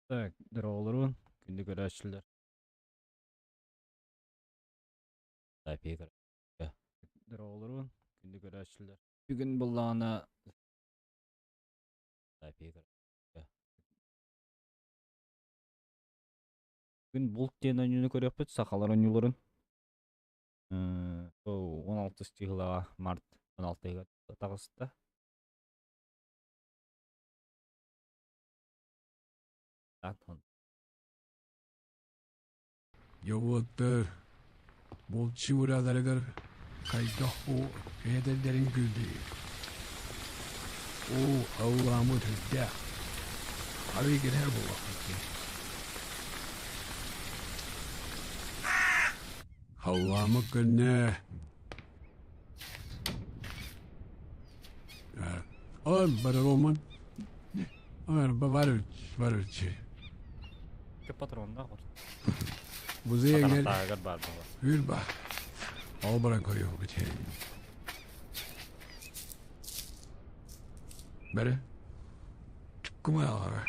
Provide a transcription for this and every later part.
Так, дороолорун, күндү көрөөччүлэр. Дороолорун, күндү көрөөччүлэр. Бүгүн буллаҕына Бүгүн булт диэн оонньууну көрүөхпүт, сахалар оонньууларын. 16 чыһылаҕа март 16-ыгар таҕыста. Дьобуоттар булчуураларыгар хайдах уу эдэрдэрин күллүү. Уу аллаамыт үрдээх. Арыы кэлэр буолуохпут дии. Халлаамыт көннө. Ой, барароман. Барычы. Патроннаах бар. Музейгер Тааҕар баар буолар. Hur ба. Ол баран көрүөхпүт. Бere. Чуккума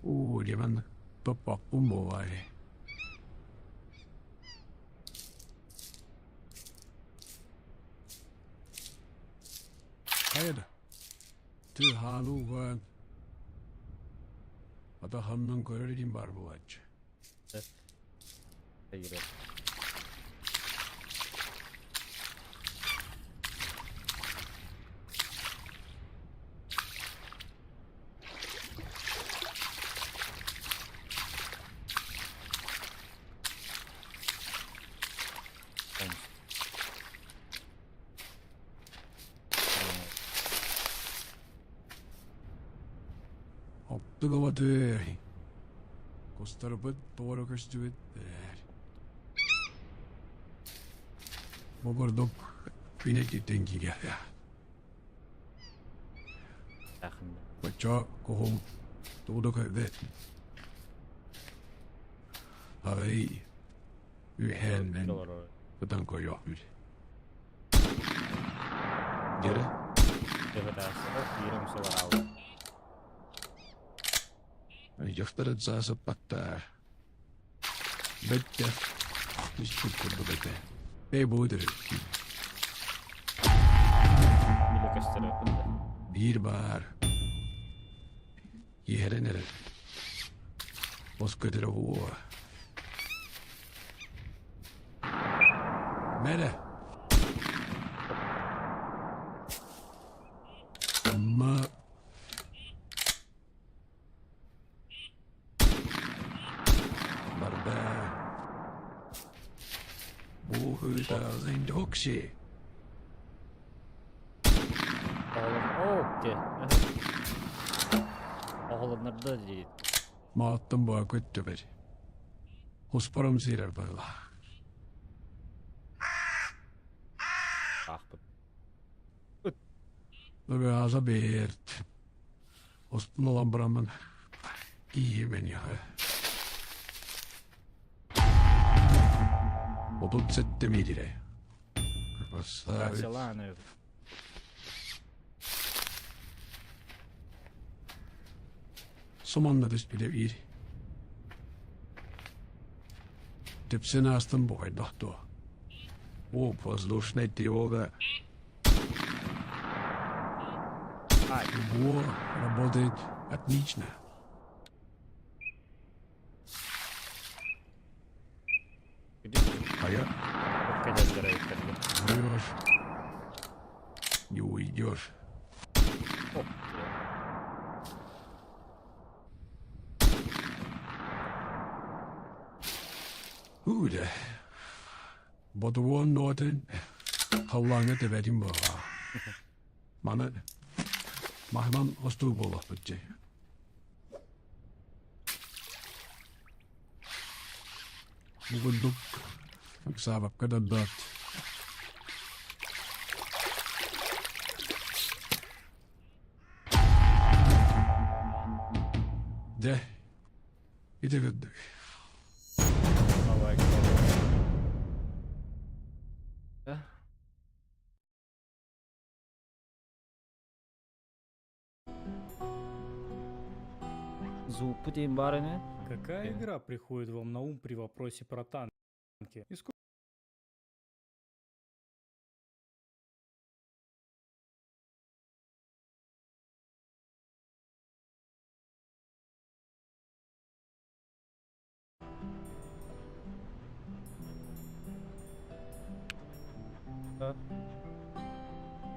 Уу, диман топпаппын буолаары. Хайа да. Тыаһаан-ууһаан атахамнан көрөр илим баар буолааччы. Оттугабатыр. Кустарбыт туора көстүбүттэр. Бу курдук күнэтиттэн киириэххэ. Бачча куһум тугу да көрбөт. Арай үһээннэн ытан көрүөхпүт. Дьэрэ? Дьахтар саасыппаттар. Бэттэ. Түспүт курдук этэ. Эй, бу Биир баар. Иһэрэн эрэр. Ос көтөрө буо. Мэрэ. Ма Барда. Бу хөлтаазын докси. Оҕолор, Оҕолоннордо дии. Мааттан баа көттөбөр. Хоспором сиэрэр барла. Аахпыт. Ыгааса бэрт. Устун ылан бараммын иимэниэхэ. 37 миэтирэ. Красавец. Суманна түспүтэ биир. Тэпсэн аастым буҕайдах дуо? О, воздушная тревога. Во, работает отлично. А я? Врешь. Не уйдешь. Уда. Ботуон нотын халлааҥҥа тэбэтин буолла. Маны маһынан остуу буолуохпут дии. Бу курдук ыксаабакка да даат. Дьэ, ити курдук. Звукпут им баар ини. Какая Окей. игра приходит вам на ум при вопросе про танки? И сколько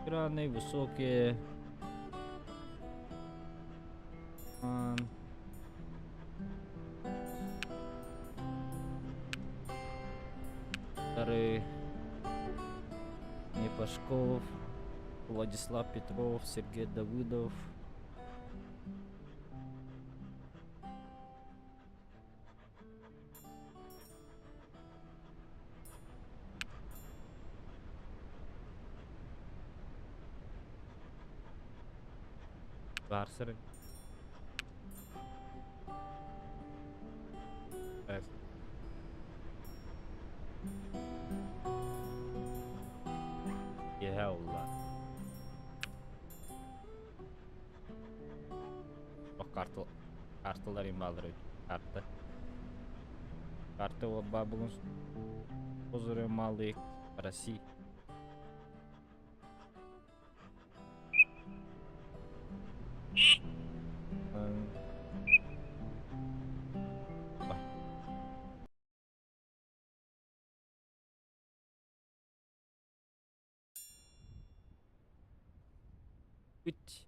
Экраны высокие. Ан. Вторые. Непашков, Владислав Петров, Сергей Давыдов. Барсеры. F. Киэһэ буолла. Карта, карталар им бааллар эбит. Карта. Карта вот бабылын Позыры малый России. Үт.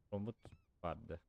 Робот барды.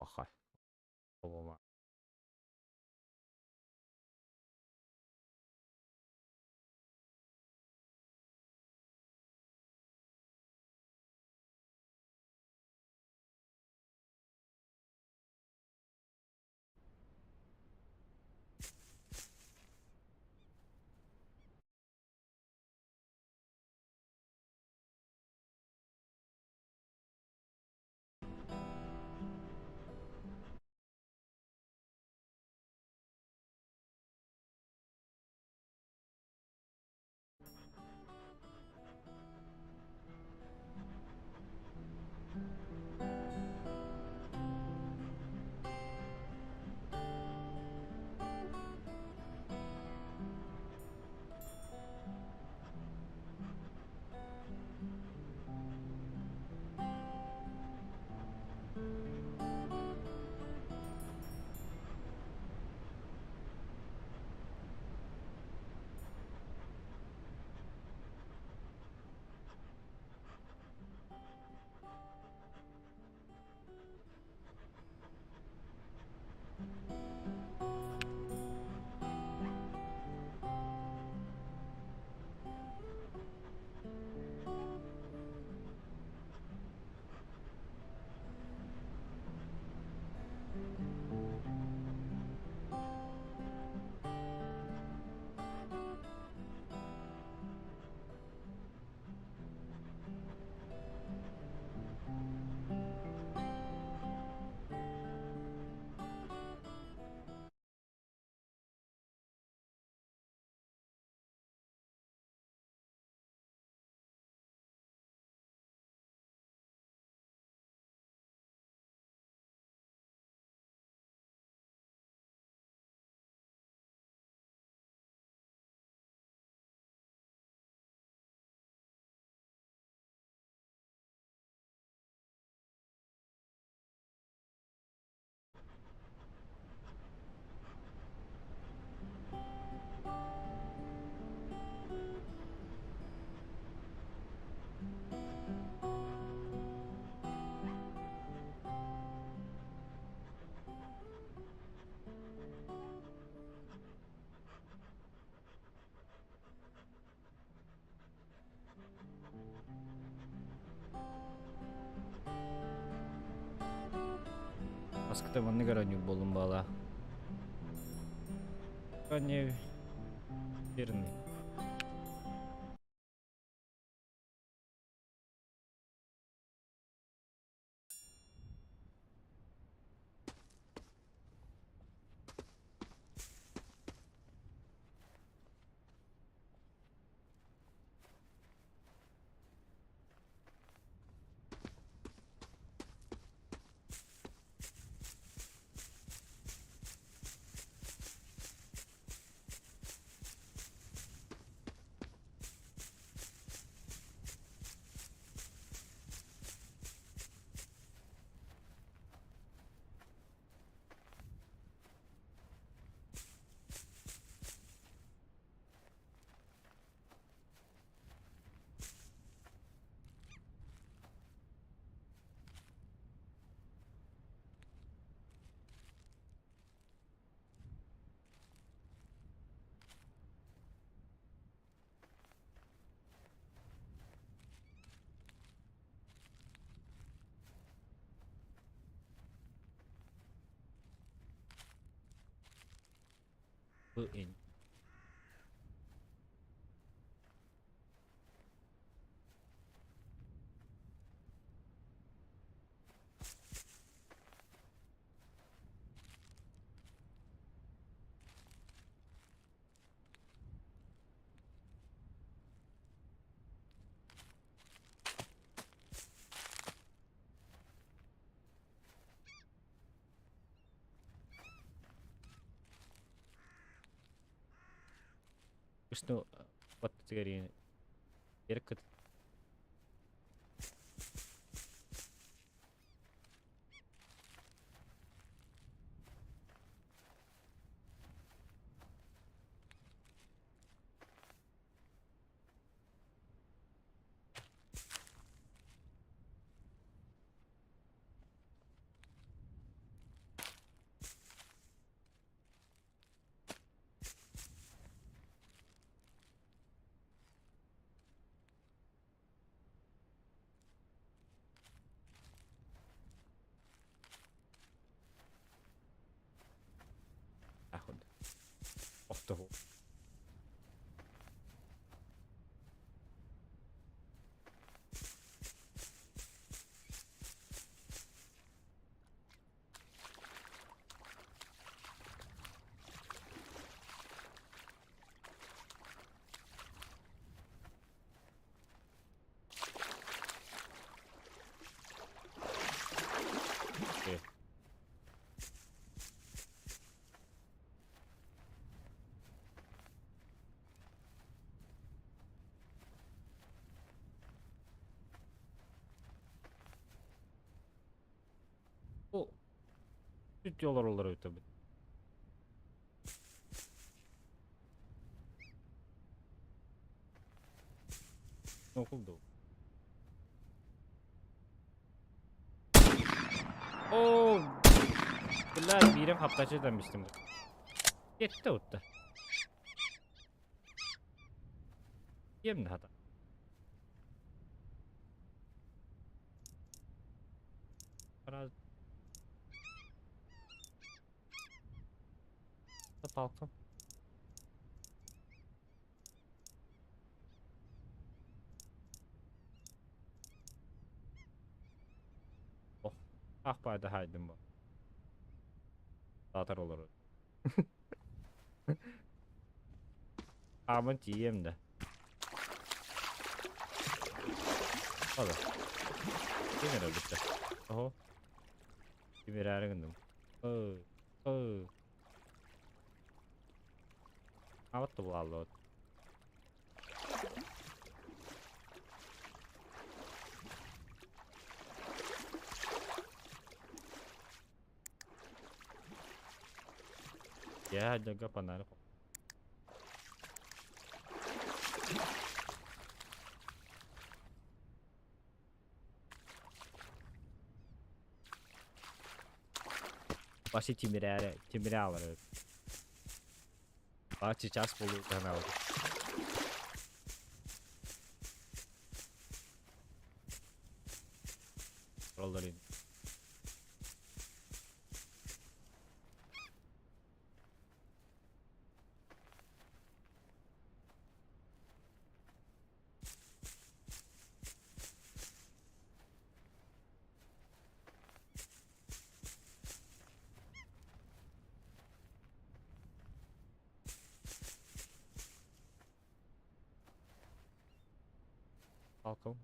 Аха. Обама. Аскыта маннык эрэ оонньуур буоллум баалаах. Не верный. Put in. Gusto баттыгар Эркыт Охтоһу. Бу олороллор эбит эбит. Окулду. Оо, бля, биирим хаптачы бистим. Кетти утта. Кем хата. Раз. Палка. Ох, ах пайда хайдым бу. Саатар олорор. Хааман тиийиэм да. Ала. Ким эрэ өлбүттэ. Оһо. Ким эрээри гынным. Ой, ой. Аҕат тубулааллыбыт. Я дьага панары. Башы тимирээри, тимире алар эбит. А сейчас буолуо санаабыт. Ролларын. Kalkalım.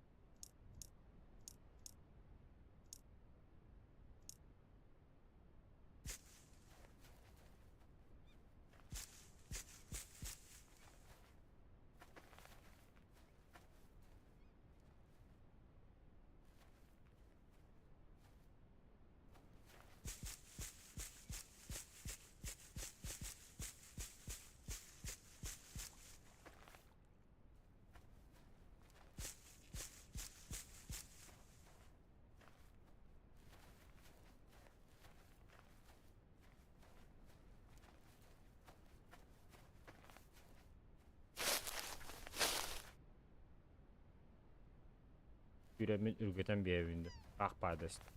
Үрэммин үргэтэн биэрэбин да таах баайдаста.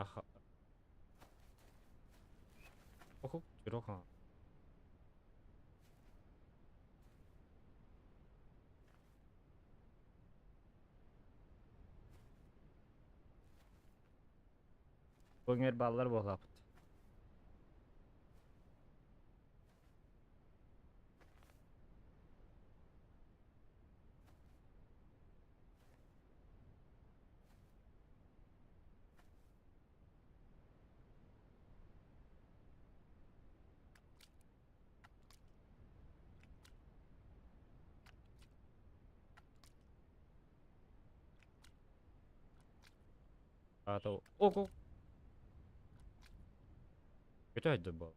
Аха. Ох, 들어가. Бу баллар буолаппыт. Аата ого. Kötü aydı bu.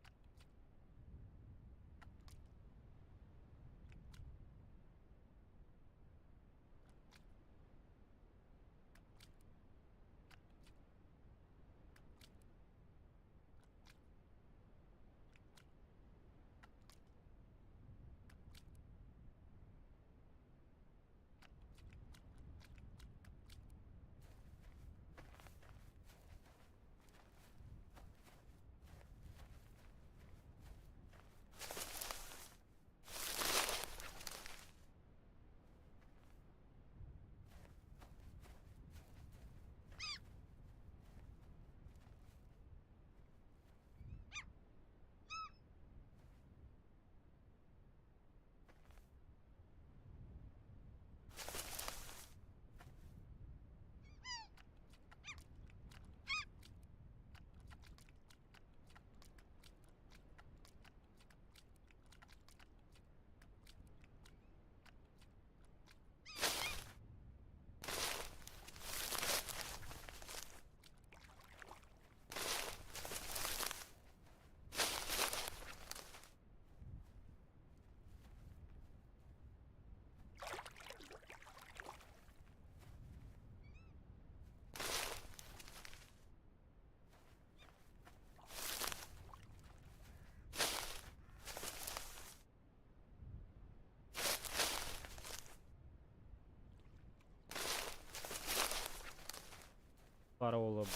Para oğlum.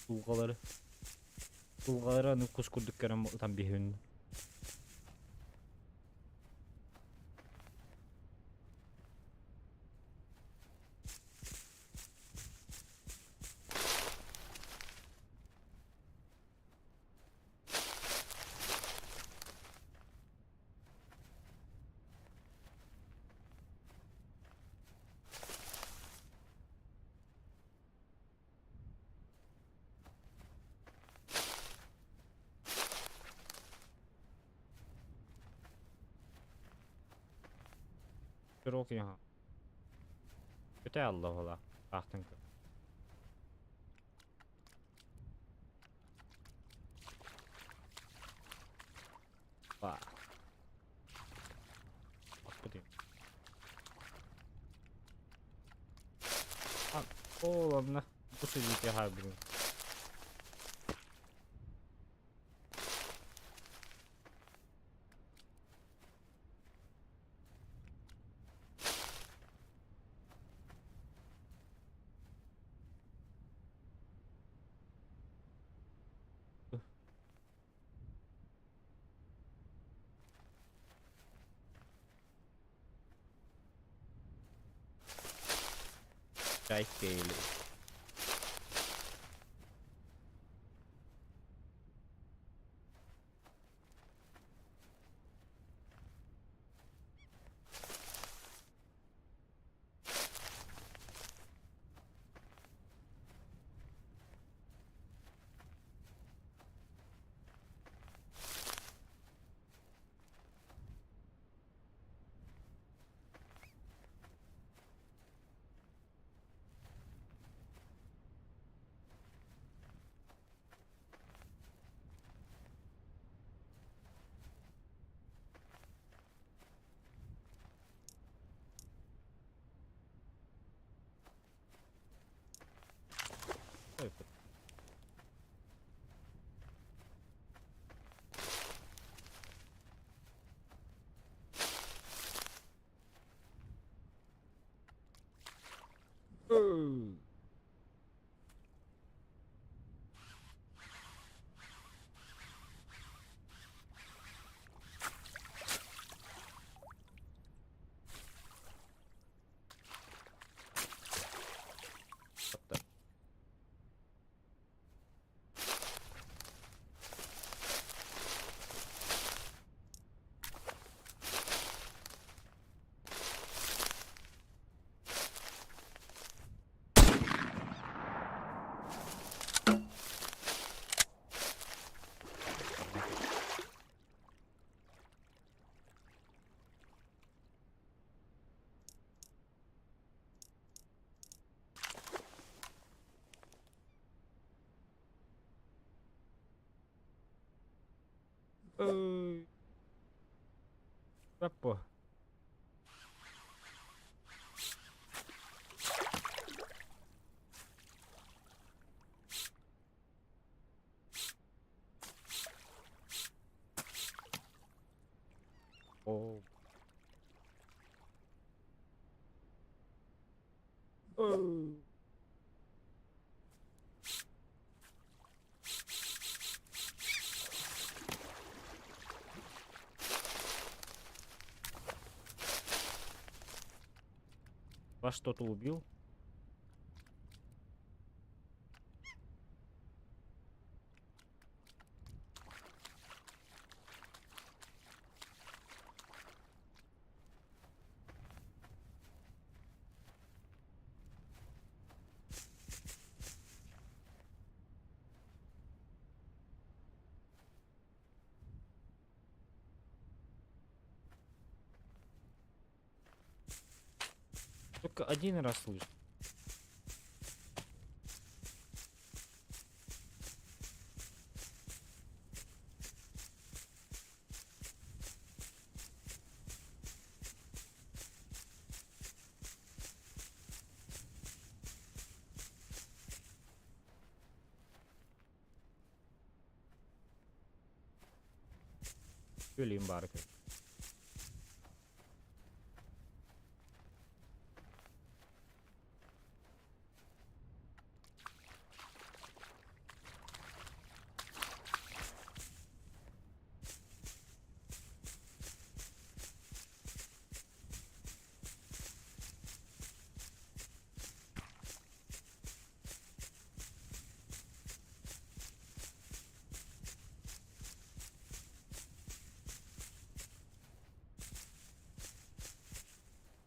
Дулҕалары Дулҕалары аны кус курдук көрөн ытан биһин. Сирок яха. Көтө алла ола. Ахтын. Ол онно бу сидите хаалбытым. Чай кейли. Ой, What the? Баппо. Оо. Вас что-то убил? Только один раз слышу. Өлейін бары көр.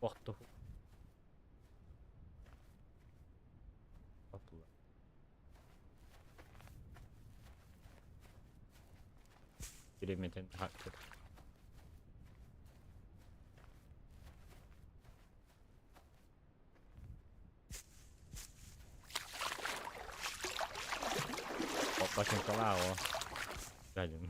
What the What Бириэмэтин Бачинкалаа оо. Гадин.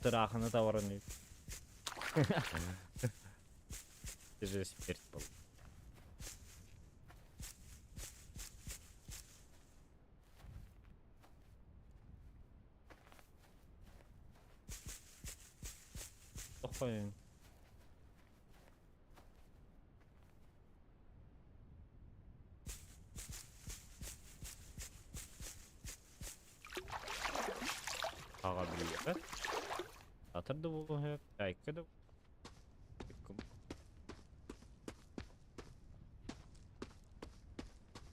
Тыраахыны табарын Ты же смерть был. Охуен. Аҕа билиэхэ. Атыр да буолуон сөп, чайка да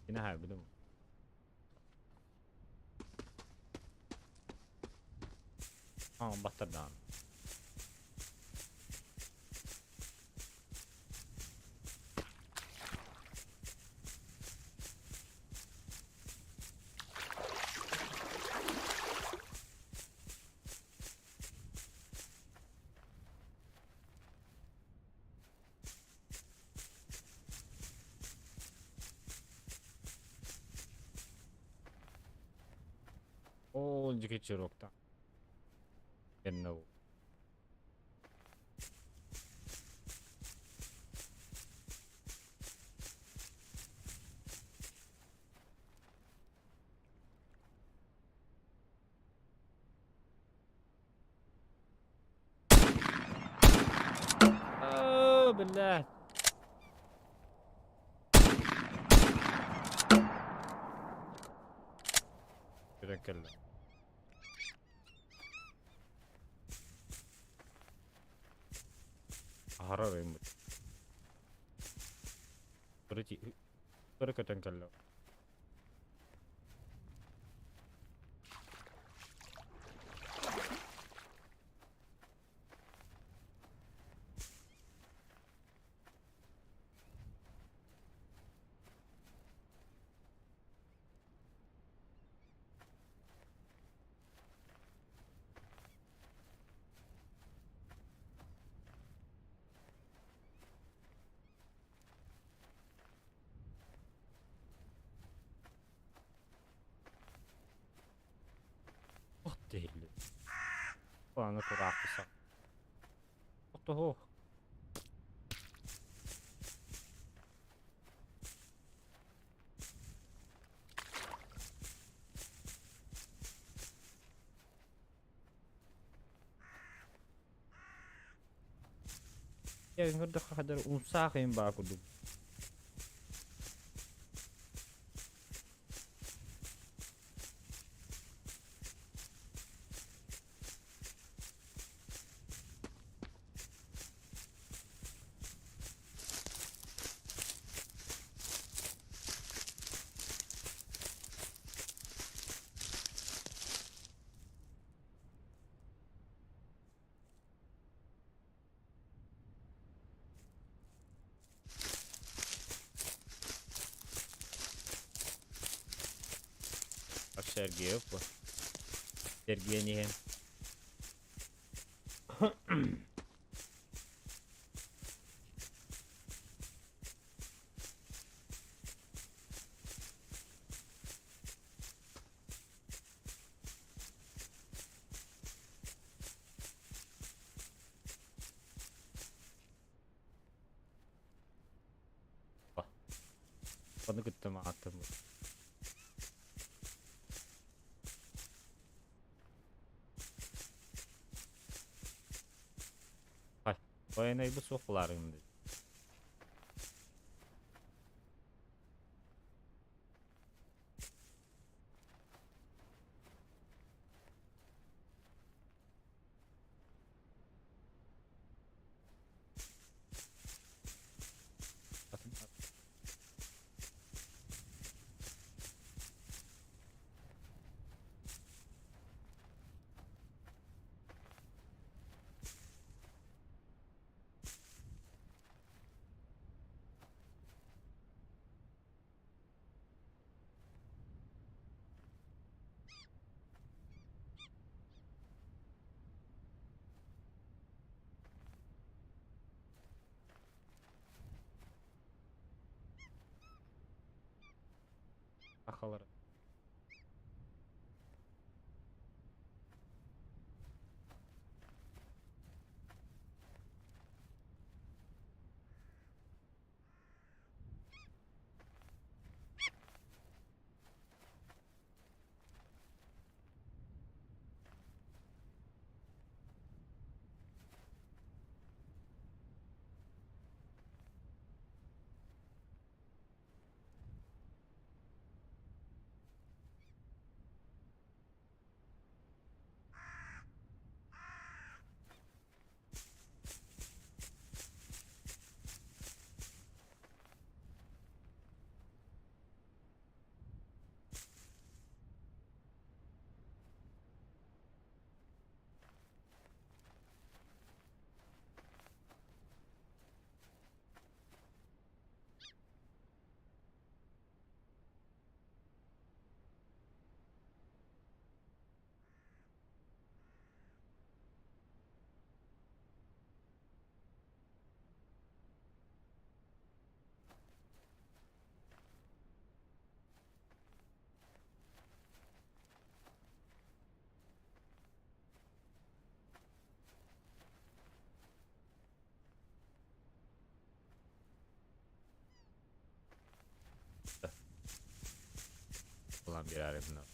Кини хаайбытым. Аа, баттардаан. Ол дьикичирокта. Кэннэ Оо, биллээ. Кэлэн кэллэ. Аһара ыммыт. Бары көтөн кэллэ. Ох дииллэр. Аны тураахпыса. Охтоһуох. Көрдөххө хадары умсаах иһин баа курдук. Сергеев бу. Сергей иһин. Ону кытта мааттым. Хай, военный суох булаарыҥ дии. Сахалар. Ылан биэрээри гынар.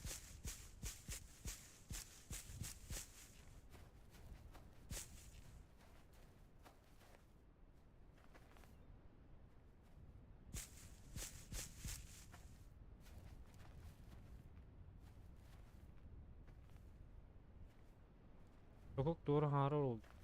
Hukuk doğru harar oldu.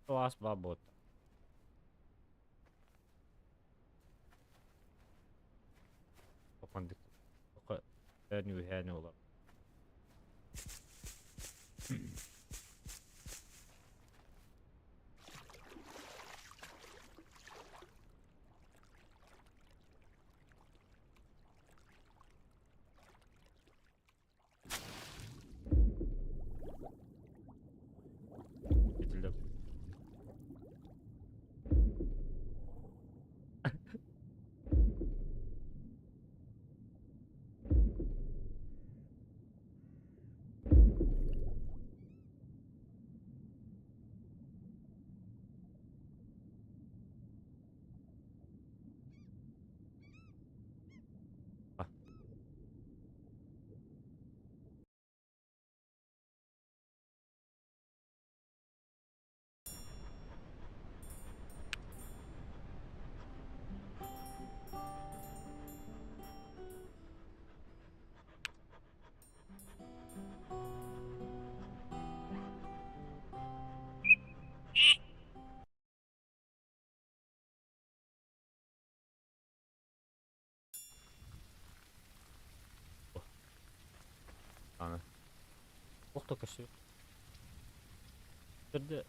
Тоас бабот. Үһэни олар. Getirdim. Аны. Ох да көстүбүт. Төрдө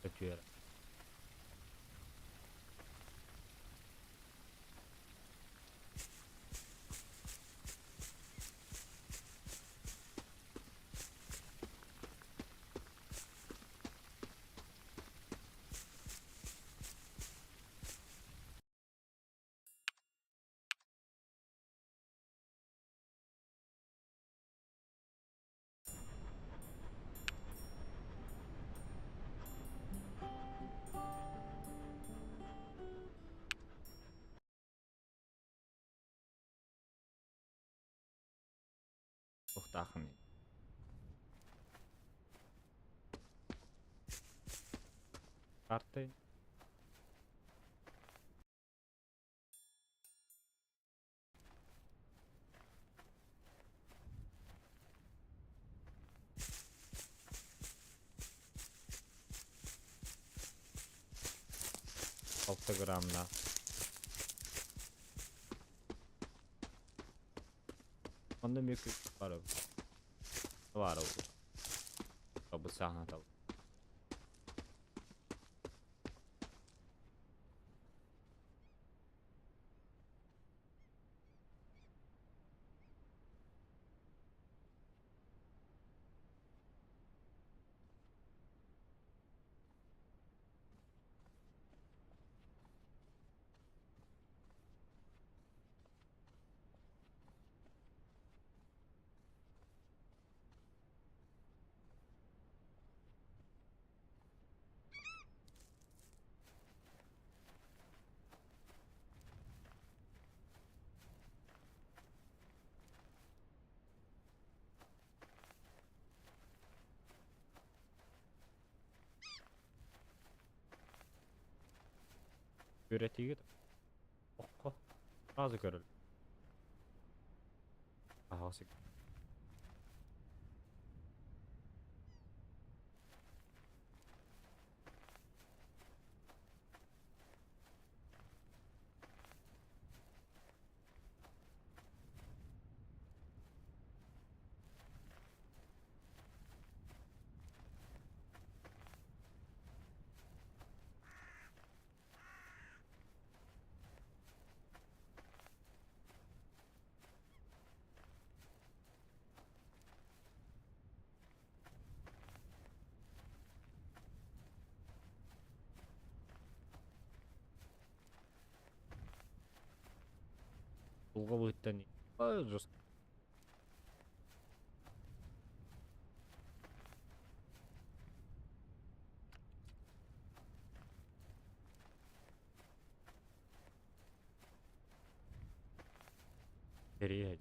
Өтүөр. Туохтааххыный? Карты. Алта граммнаах. Онно эмиэ баар баара буолуо. Сааһына Үөрэтиигит окко сразу көрөл. Аһаҕас. Дулҕа быһыттан жестко. Тэрийэ.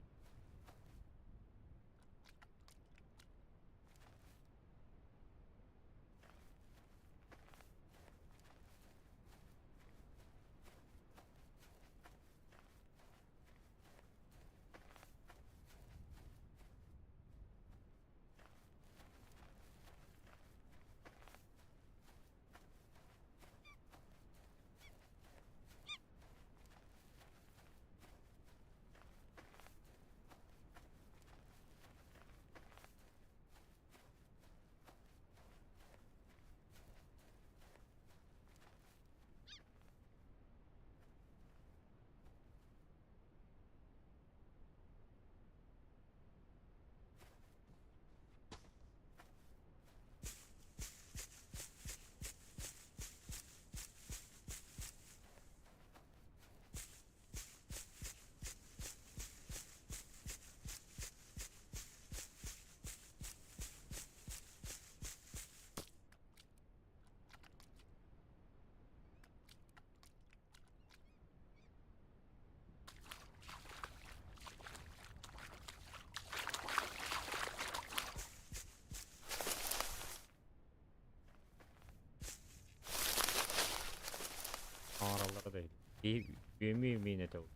Маараллара да иһит. Киһи үөмүү миин этэ ол.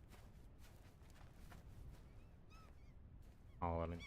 Аҕаларын.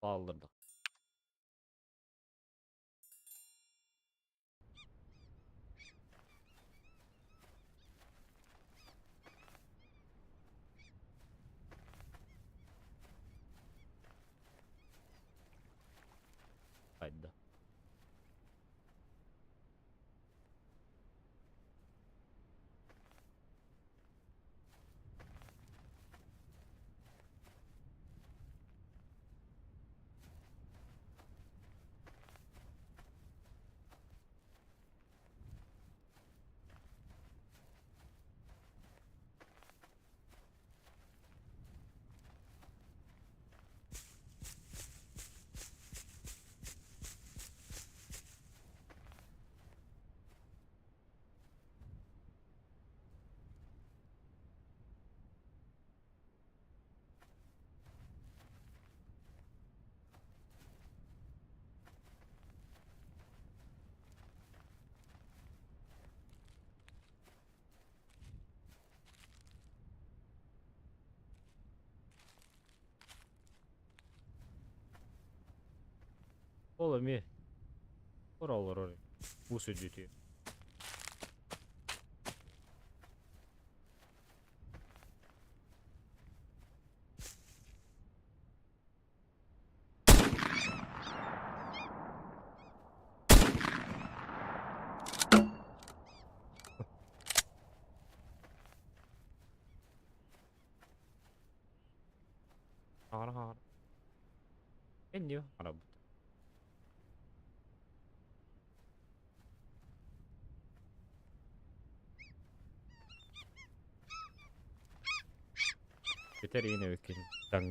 Хааллардах. Хайда. Ол эмиэ Ора олорор уу сүдүтү. Хаҥара хаҥара. Эннио арабыт. Бетер иин эбиккин таҥ.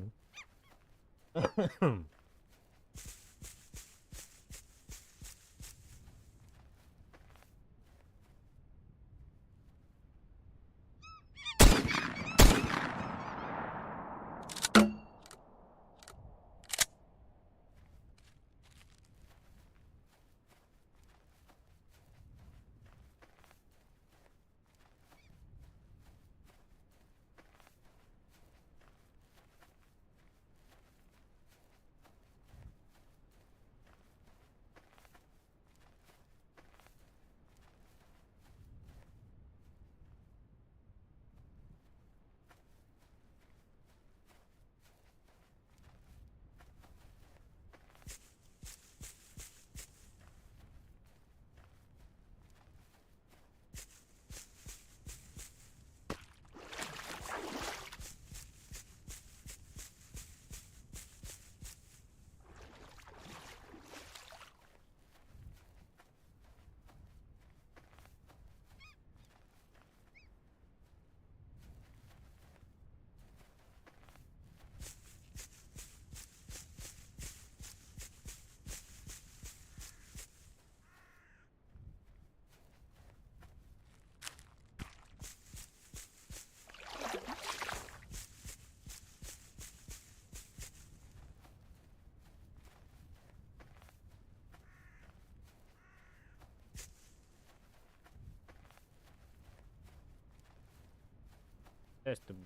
Эстим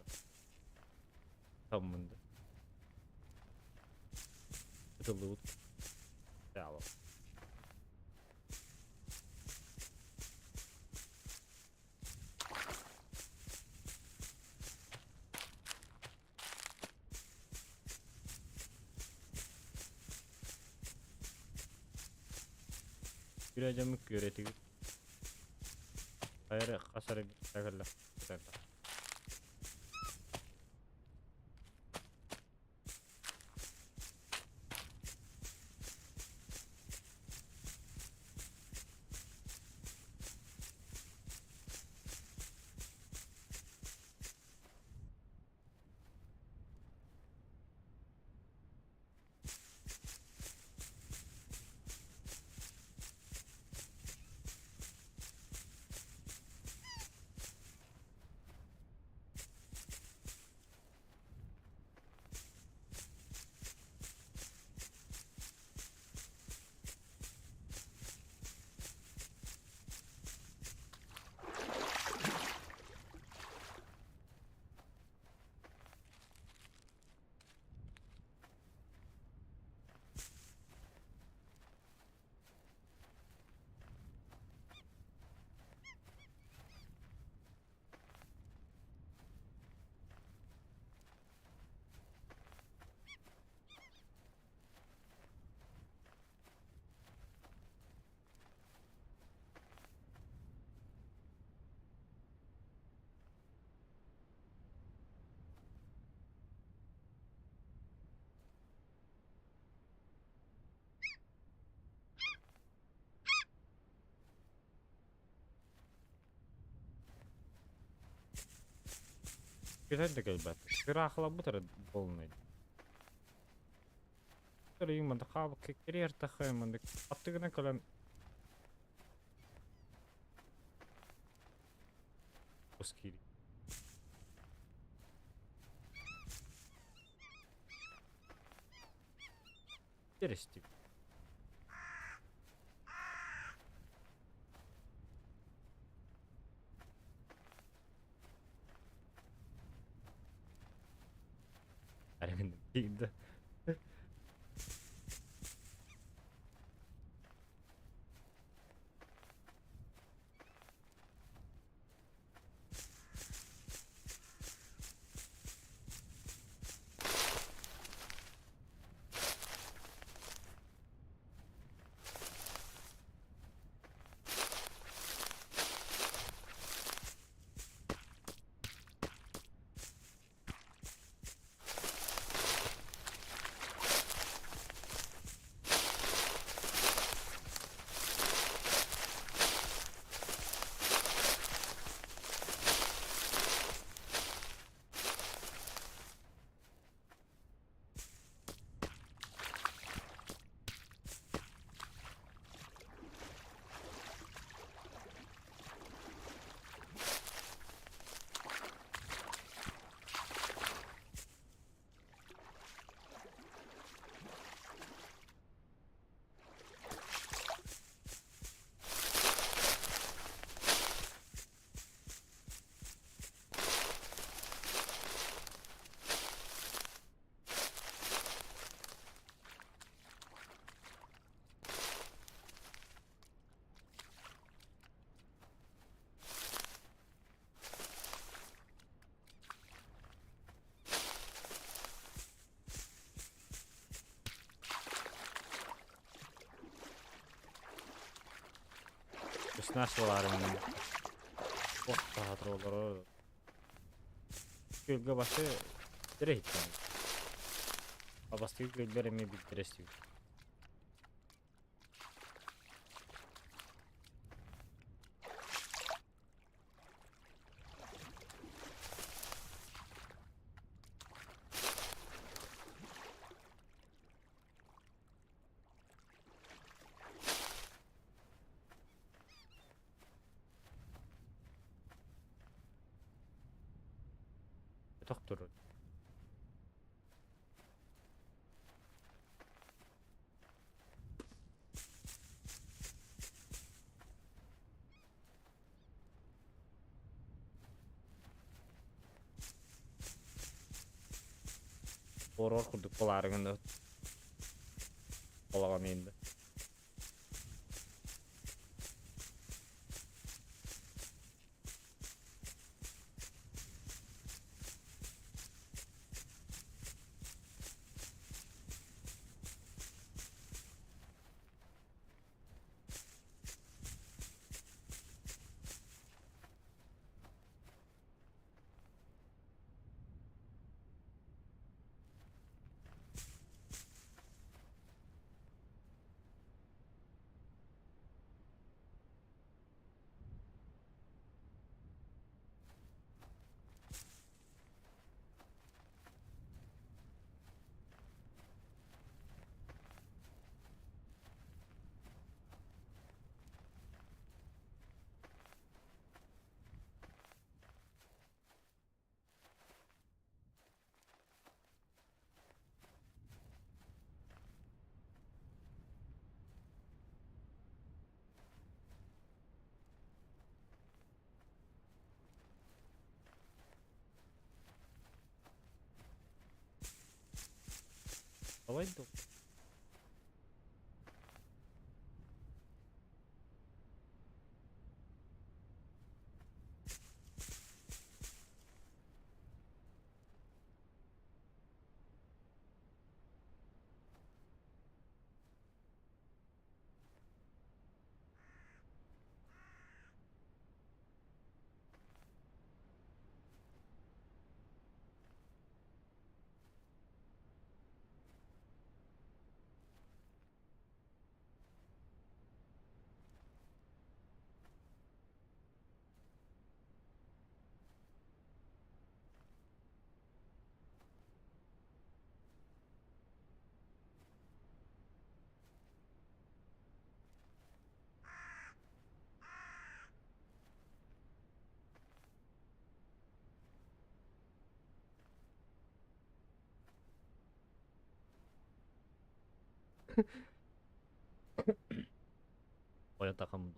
Таммында. Ытыллыбыт. Чаало. Күрэ дьоммут күөрэтигит. Хайа хас эрэ кэллэ. Көтөн да кэлбэт. Ыраахылабыт эрэ буолунай. Манда хаабык кириэр тахай манда аттыгынан кэлэн киири. Терестик. Арендида. Үснас боларын олорор. Күөлгэ башы тире хиттен. Абастыгы күөллэр эмиэ билдирестик. Тохтур. Орор курдук буолаарыгын да балаҕан ыйында. Давай до. Ойо такам.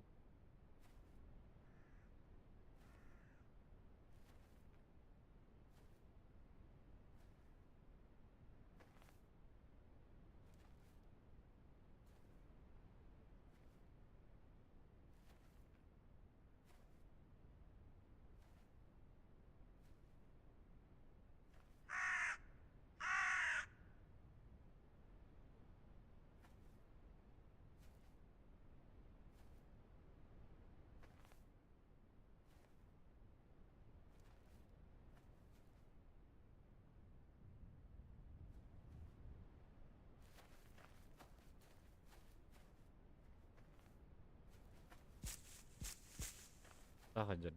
Таһырдьа.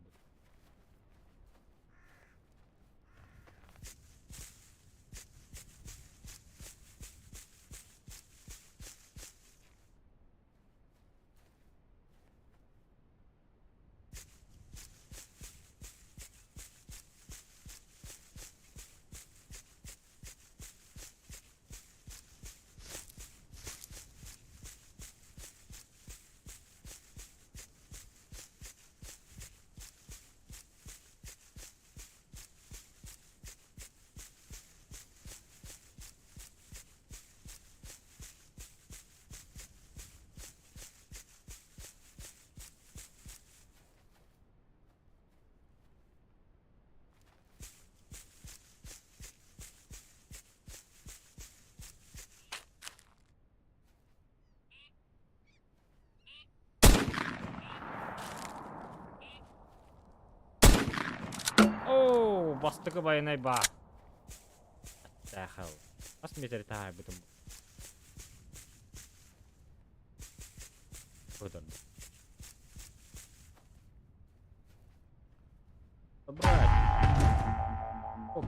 Оо, бастакы байанай баар. What Хас метр таһаарбытым. Быдан. Собрать. Оп.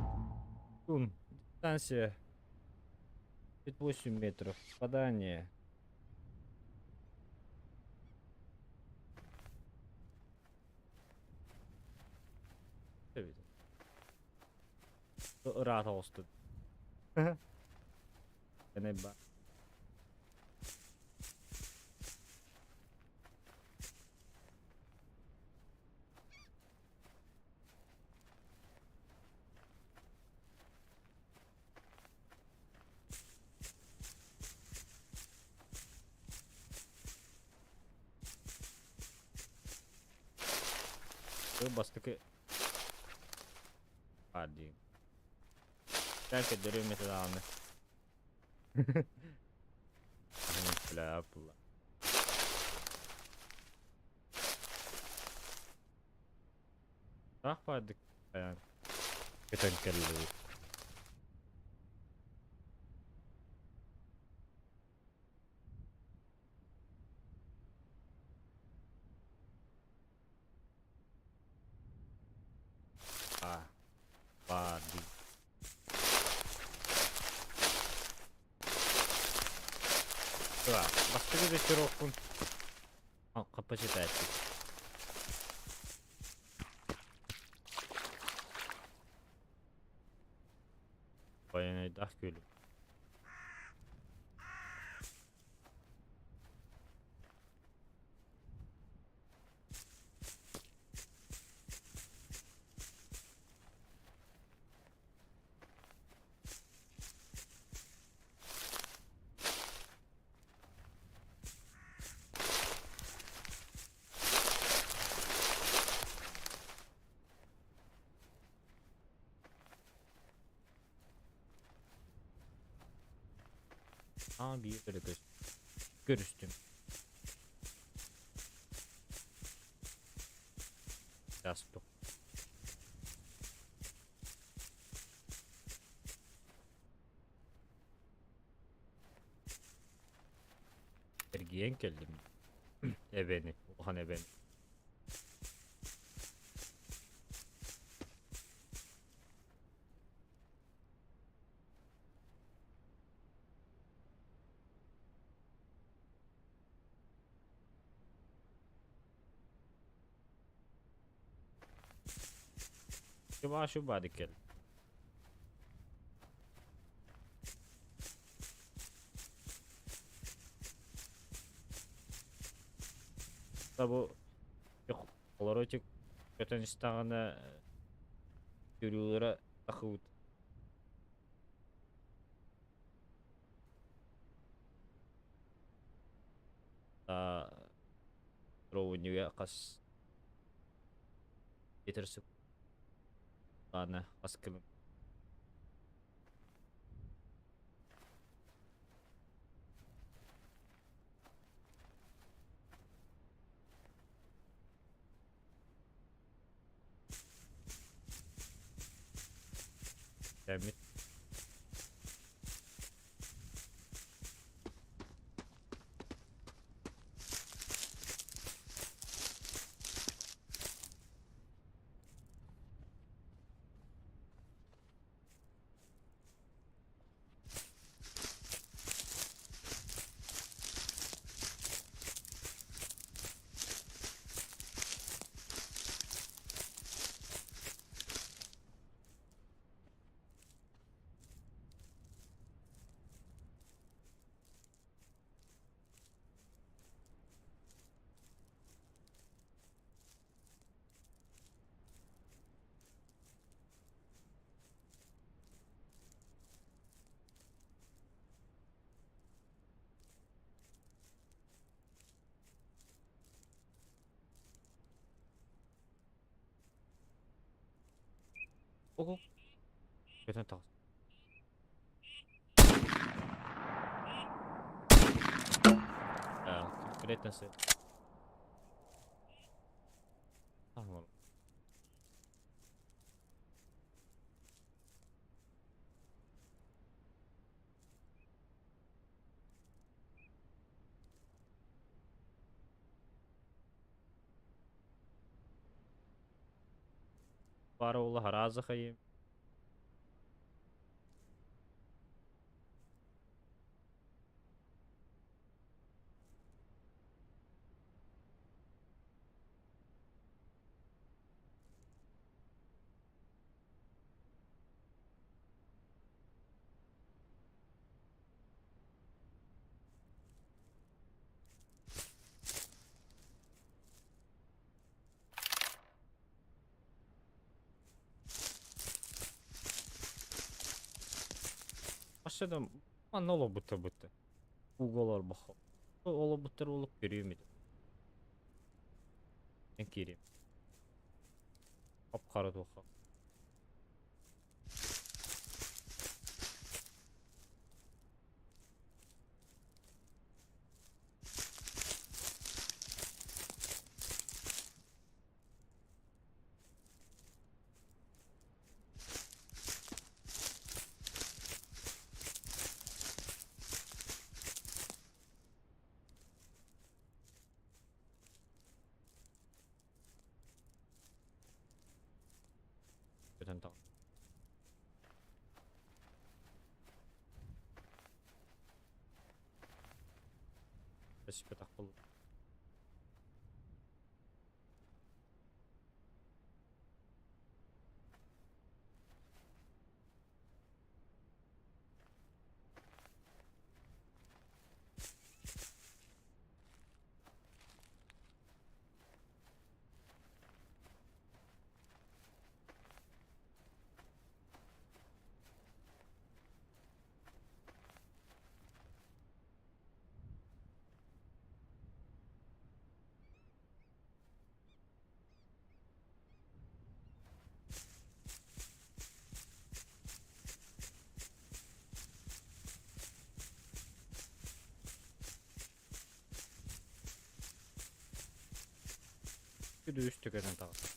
Тун. Дистанция. 8 метров. Попадание. Ыраата оҕустун. Бастакы баар дии. Эн көрдөрүөм этэ даҕаны. Бля, була. Таах баардык айан көтөн кэллибит. А, баар дии. Бастакы ветерокпун хаппачытааччы. Байанайдаах күөлүм. Аа биир өрө көрүстүм. Астык. Эргийэн кэллим. Эбэни, улахан эбэни. شو بعد كده؟ Бу олору көтөн истэҕинэ күрүүлэрэ тахыбыт. Ровньуга хас метр хас кило Кэммит Ого. Көтөн таҕыс. Конкретно сы. Бары улаха разы хайым. Өссө да манна олорбуттар бытты. Ууга олорбоххо. Олорбуттар буолуп көрүөм этэ. Мен киириэм. Хап-хара туохха. Көтөн таҕыс. Өспөтөх буолла. Үс түгэнэн таҕыста.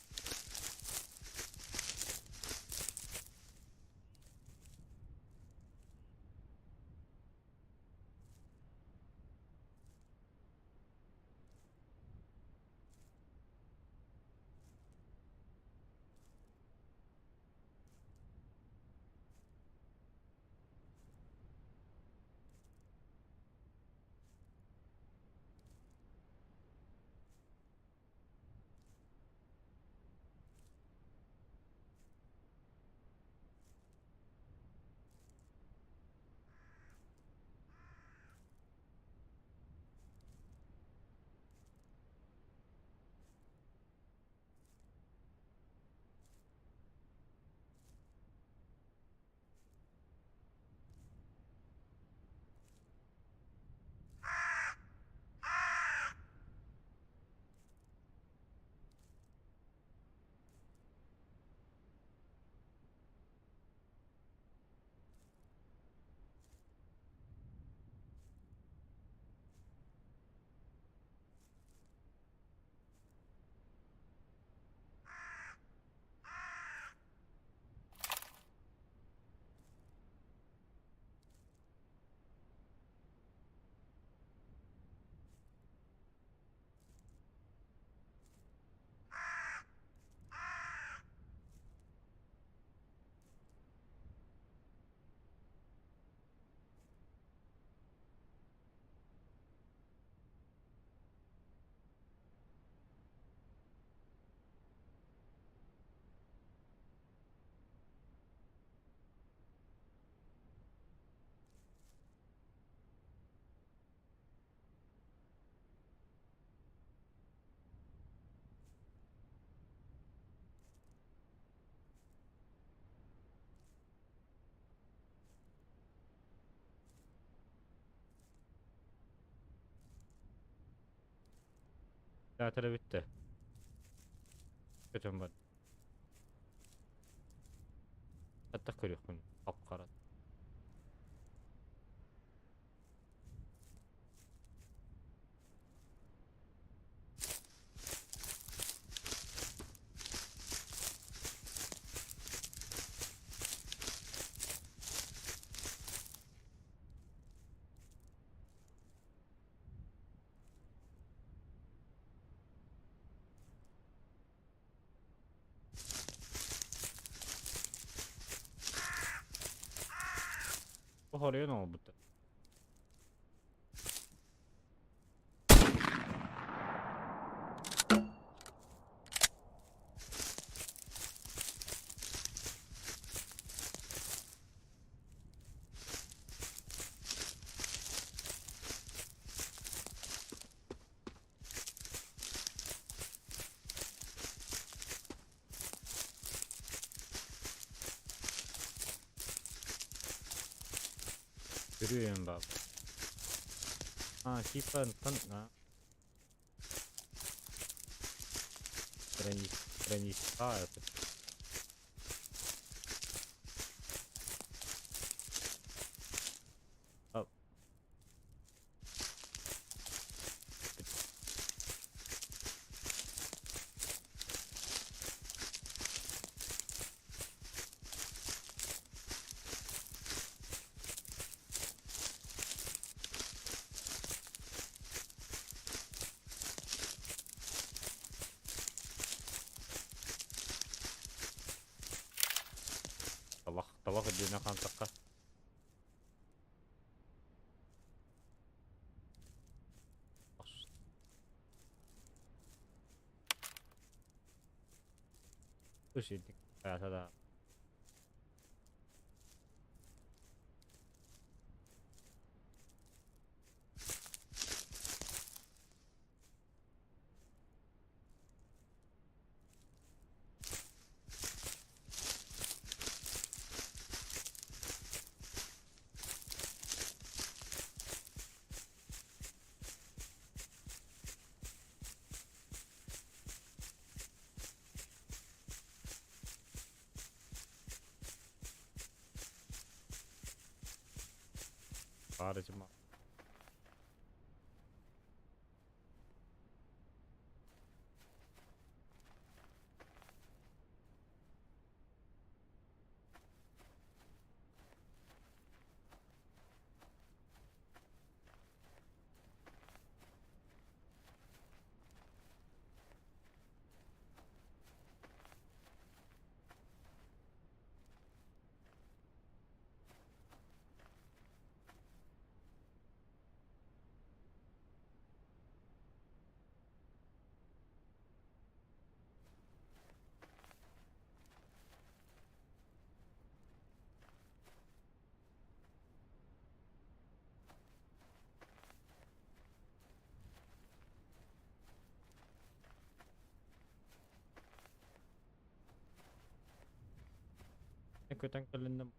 Театра бүттэ. Көтөн бар. Хатта көрүөхпүн хап-хара. Бу хоруйун оҥорбуттар. Көрүөм баар. А, типа тан а. Граница, это. Талах үрдүнэн хаамтахха. Аата да. Баар. Көтөн кэлиннем.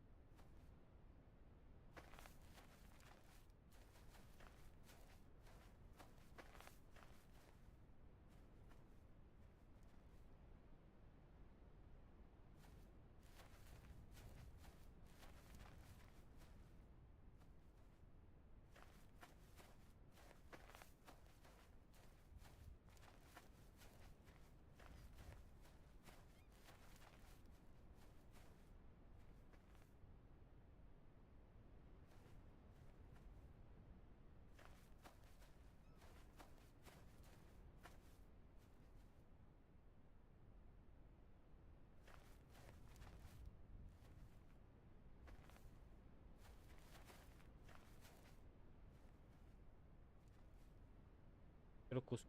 Кус.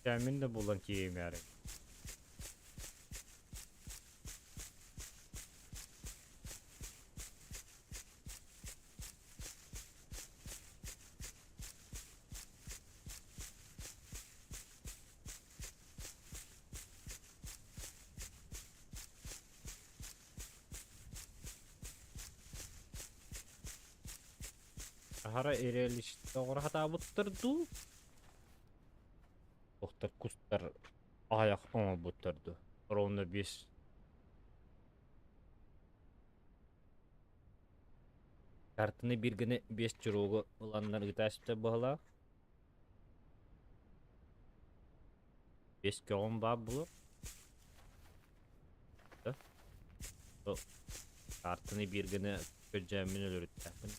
Мин да булан тиийимээри. Аһара эрэличтэ оҥоро сатаабыттар дуу? Туохтар кустар аҕыйах оҥорбуттар дуу? Ровно биэс Картаны биир гына биэс чуруугу ыланнар ыытааччыта быһалаах. Биэс көҕүн баар буолуо. Картаны биир гына көрдьөөммүн өлөрүттээхпин.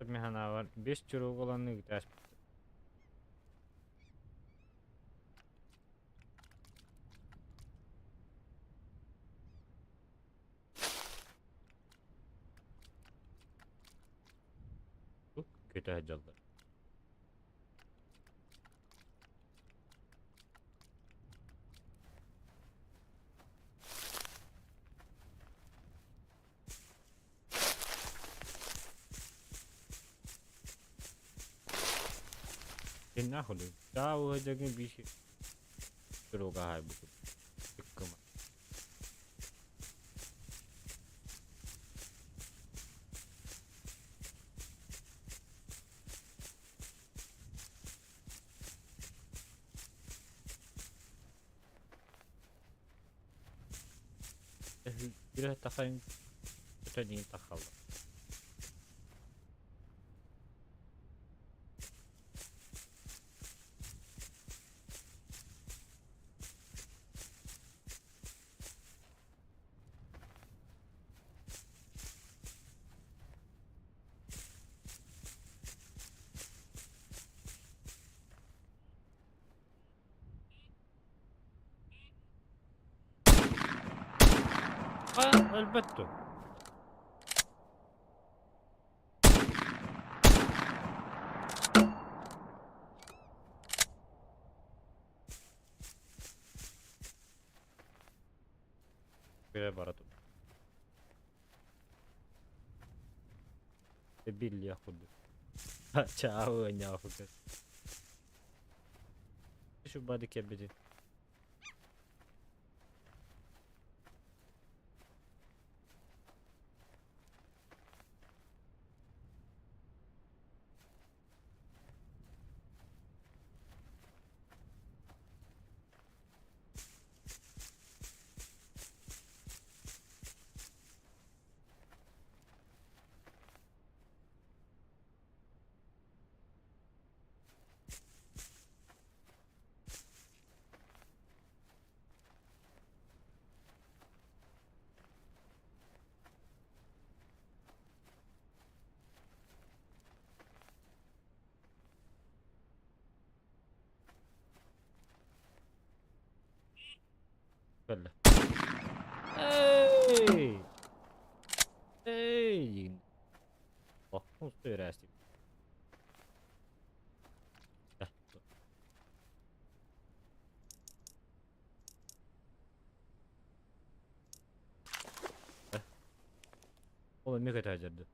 Мин санаабар биэс чуруук ылан ыытааспыт. Көтө сылдьаллар. Кэннээх үлэ. Даа дьэгин биир дорога хаайбыккын. Ыккыма. Тахайын өтөнүн тахалла. Өлбөт дуо? Бile бара тур. Биллиэх курдук. Чаау ньаахука. Шубады кэбити. Кэллэ. Эй! Эй! Устуйрасти. Ол эмиэ көтөөдөрдө.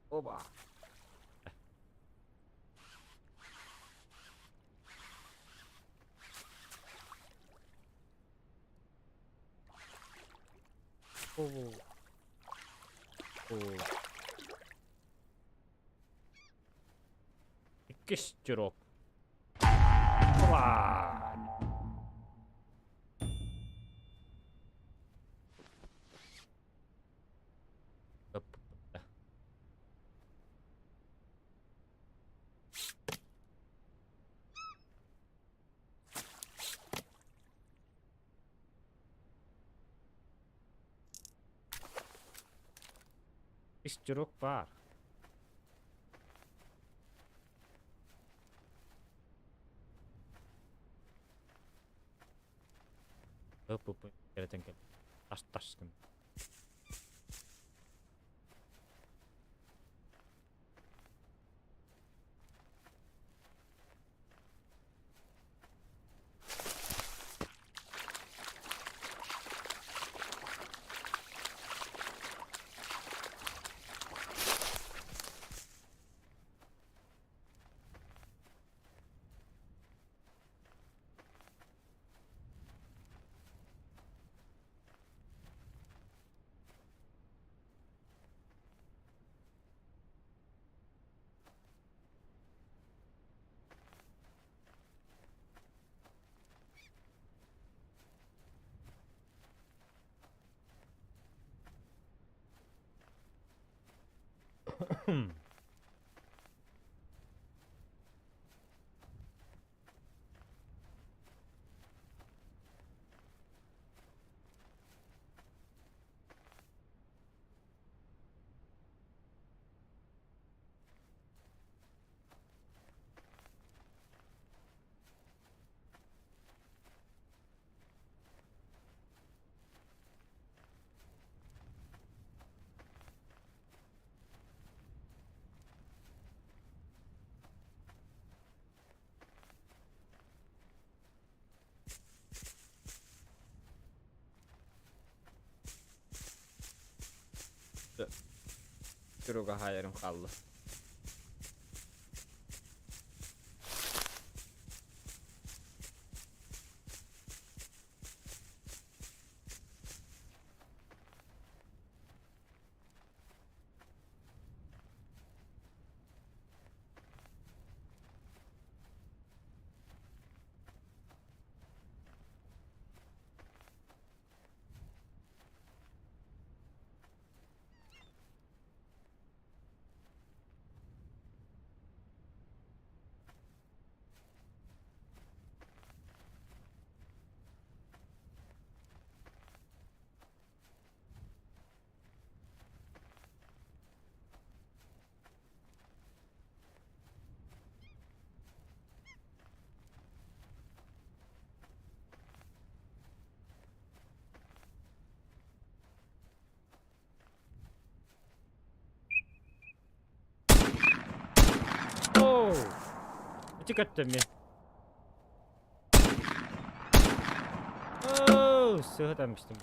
Оба. Иккис дроп. Опа! Үс дьурук баар. Ып-ып кэрэтэн кэл. Тас-тас гын. Туруга хаайарым хаалла. Оо! Ити көттө эмиэ. Оо, сыһытан бистим.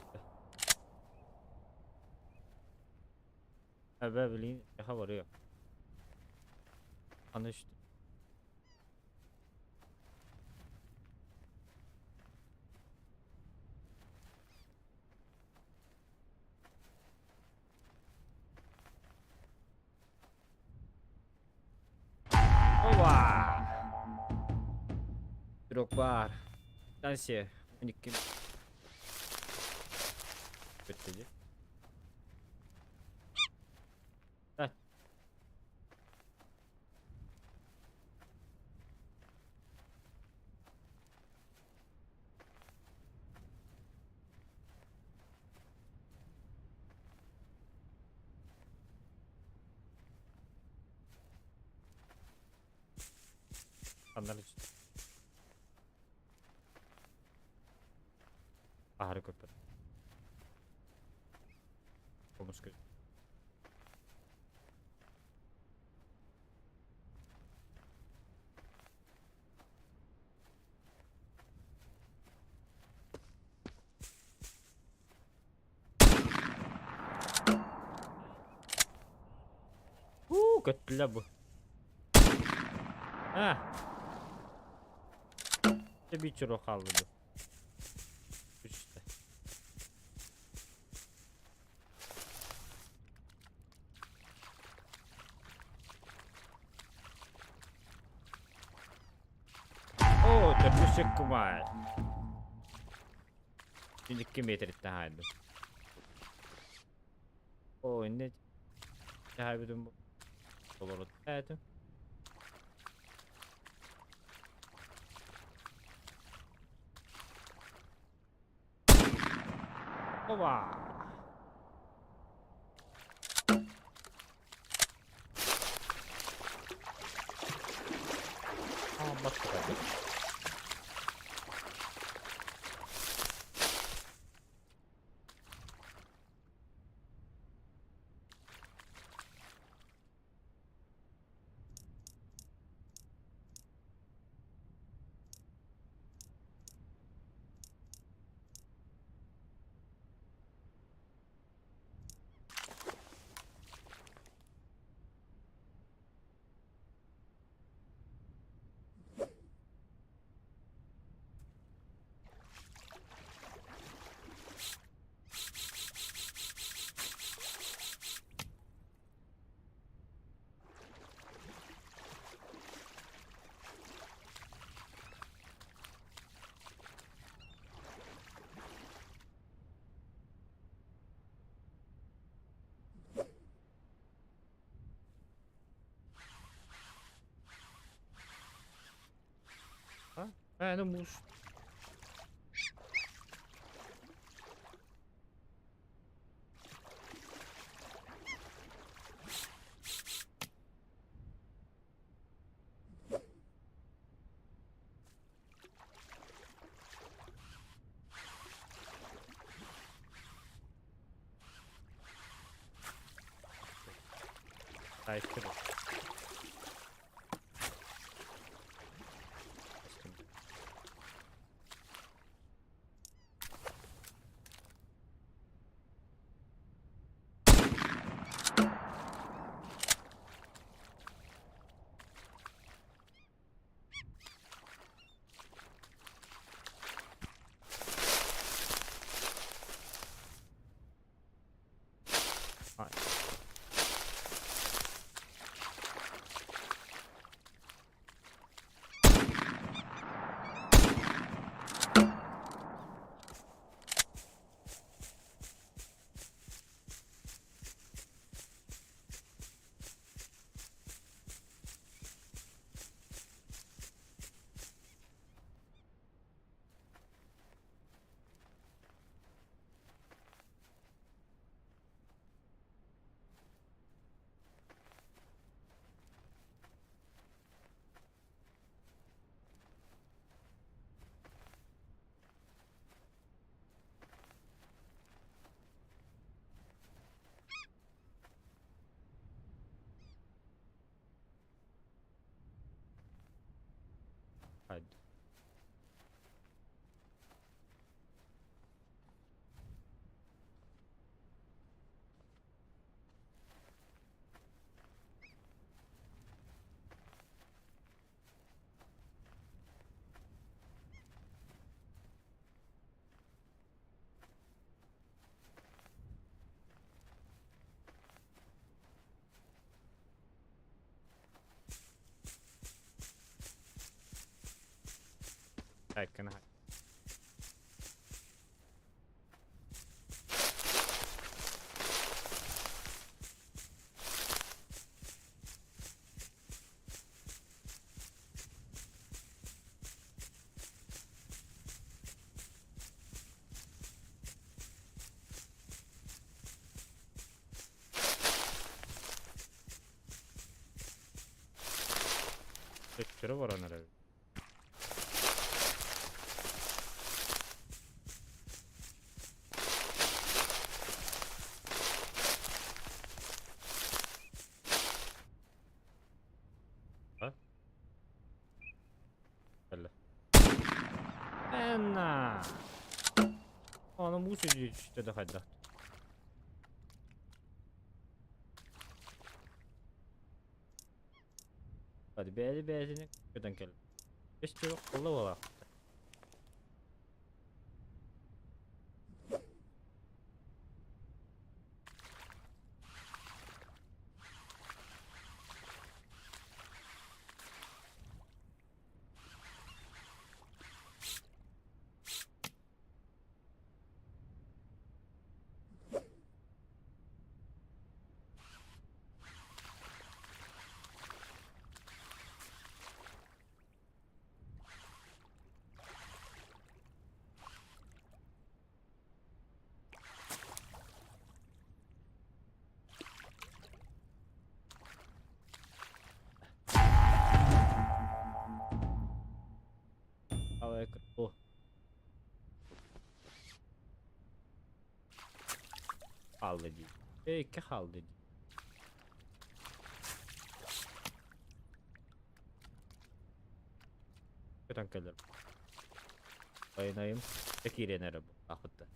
Эбэ билигин эха барыа. Аны Опа! Пирог баар. Станция. 12. Бүттэ дии. Так. Ханнары Аһары көппөт. Хомуска. Уу, көттүлэр бу. А. Биир чуруок хаалла бу. Үстэ. Чыккымай. 2 метриттэн хаайдым. О, инне хаайбытым толору этим. Опа! А, баттыга. А? Ну муж. Тайстыр. Ай. Hadi. Так, на. Төттөрү баран эрэр. А? Кэллэ. Энна! Аны муус үдүү түстэ да хайдах. Hadi бэйэ бэйэтини көтөн кэл. Өстө колла буолаах. Хаалла дии. Ээ икки хаалла дии. Көтөн кэлэр. Айнайым киирэн эрэ бу ахытта.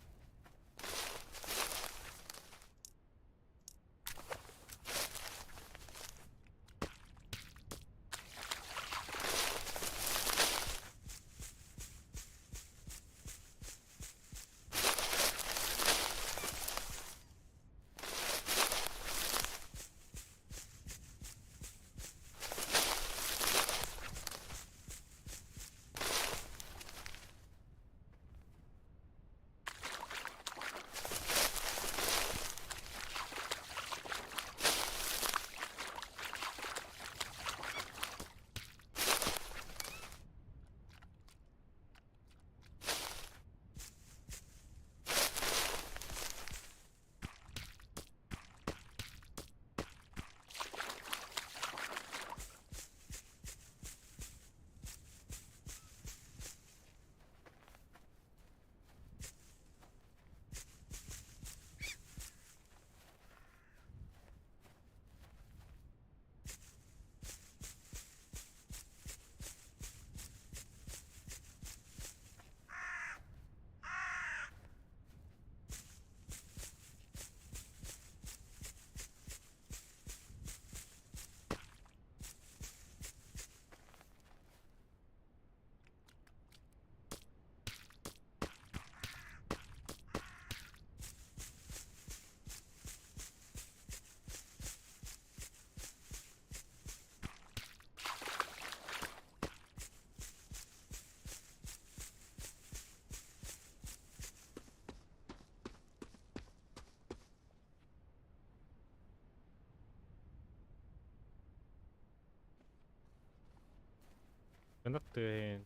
Кынат тыаһын.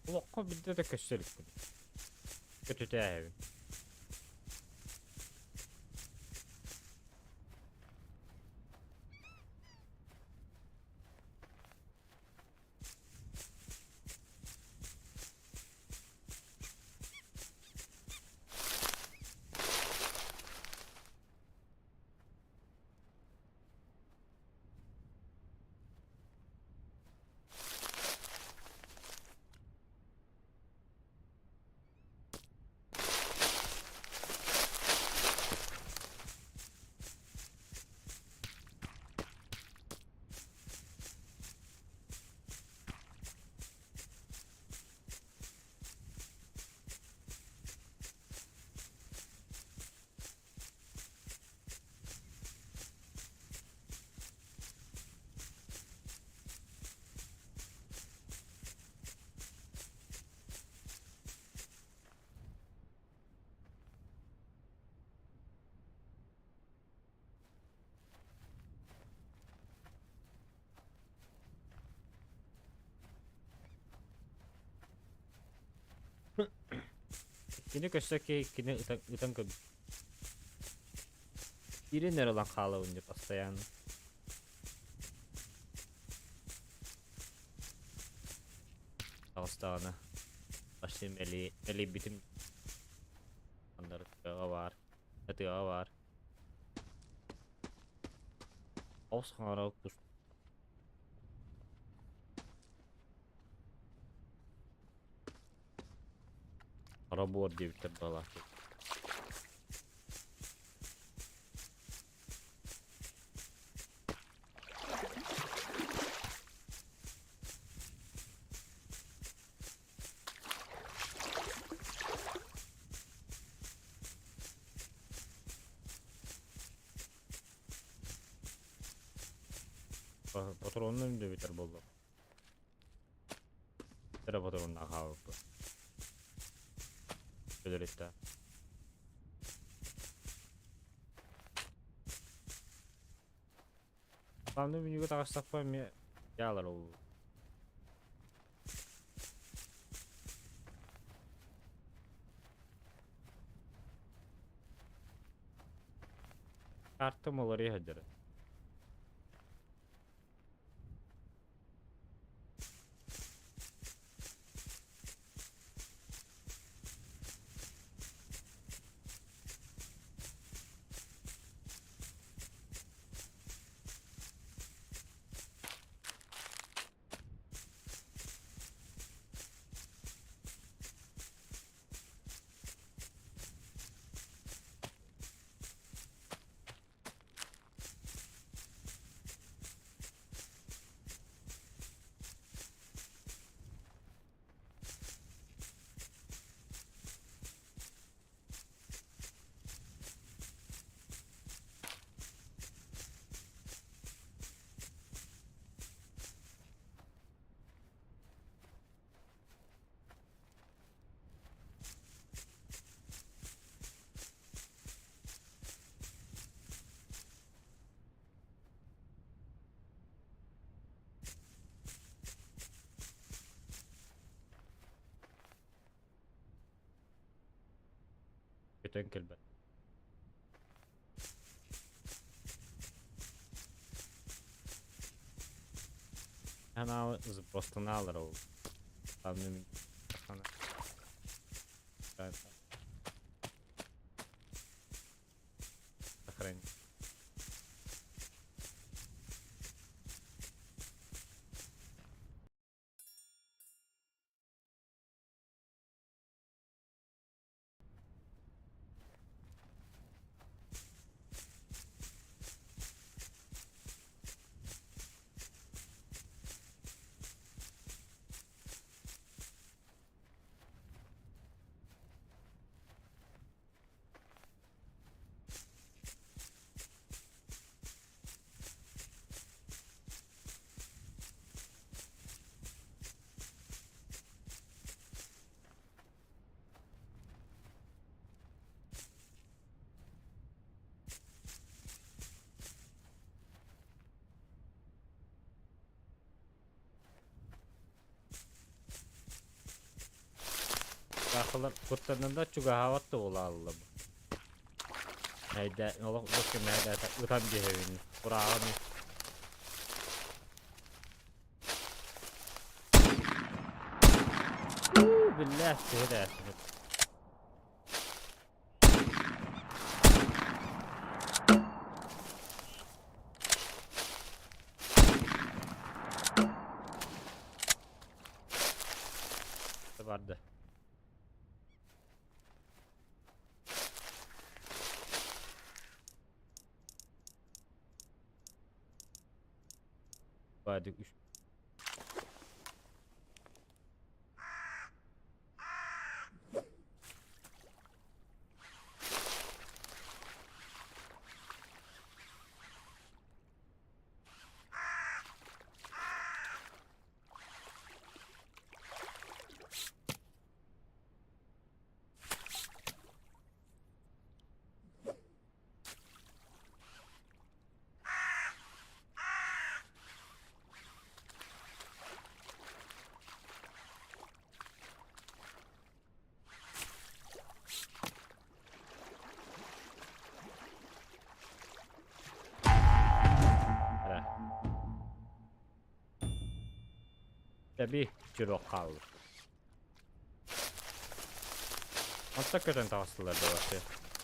Олоххо билдэ да көстө иликпин. Көтүтээһэбин. Кини көстө киһи иккини ытан, ытан көрбүт. Киирэн эрэ ылан хаалабын дии постоянно. Таҕыстаҕына почти мэлий мэлийбитим аннары тыаҕа баар, тыаҕа баар. Оҕус хаҥара кус Хара буор диэбиттэр баҕалаах Патронун да бүтэр буолла. Эрэ патроннаах хаалбыппын. Өлөрүттэ. Главный менюга таҕыстахпа эмиэ дьаалар ол. Картам уларыйа сылдьар. Көтөн кэлбэт. Каналы сбростаналар ол. Сохранить. Саахалар куттанан да чугаһаабат да буолааллар. Мэйдэ олох бу мэйдэ ытан биэрэбин. Курааҕын Биллээх киһи да Барды. Бардык үс. Эрэ. Тэби чүрүөх хаалла. Онто көтөн таҕыстылар да вообще.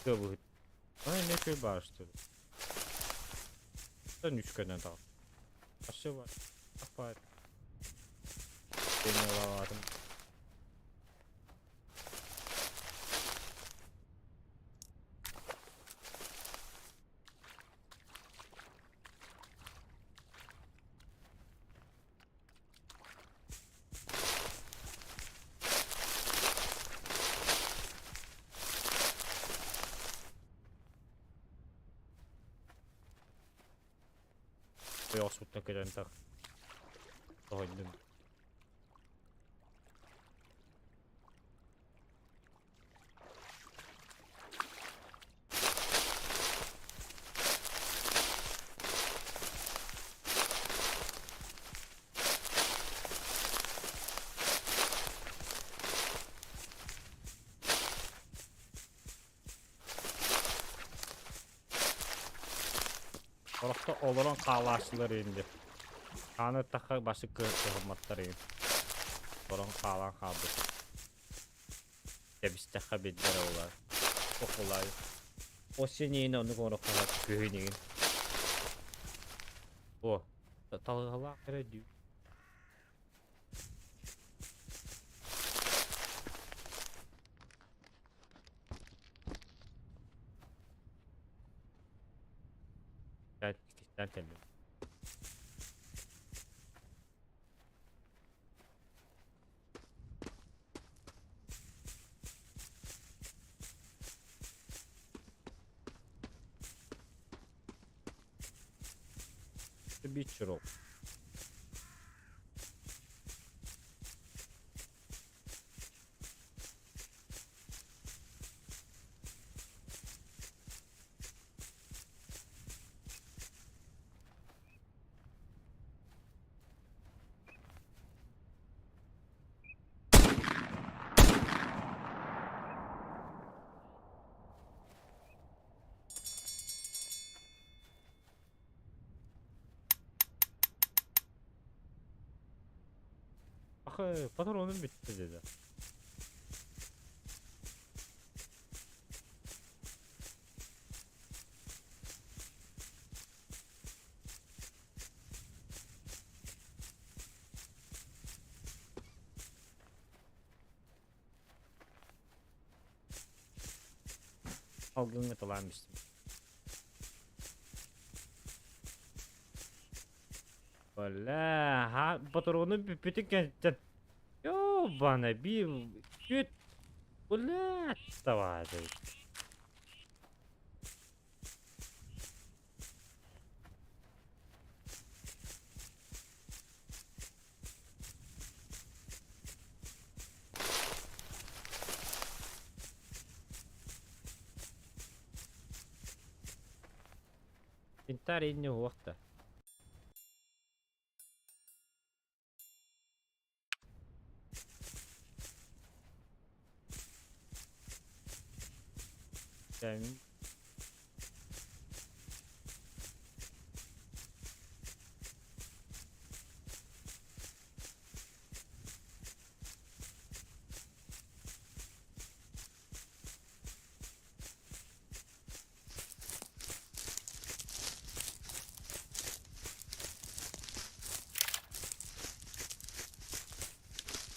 Тыа быһыт. Ай, эмиэ күөл баар что ли? Үч көтөн таҕыста. Вообще бар. Аппаат. Бени Ойоҕоспуттан көтөн тах тоһуйдум. Сорохто олорон хаалааччылар инди. Хааны ыттахха башы кыһымматтар иһин. Олорон хаалан хаалбыт. Тэбистэххэ биллэр олар. Окулай. Осень иһин оннук оҥороххо күһүн иһин. О, талыһалаах эрэ дүү. Иккистээн кэллим. Beach roll. Ахы, патронum bitti dedi. Салгыҥҥа тылаан бистим. Бля, ха, патрону бүппүтүн кэнниттэн. Ёбана, биир бүт. Бля, давай. Интар инни уохта. Кэмин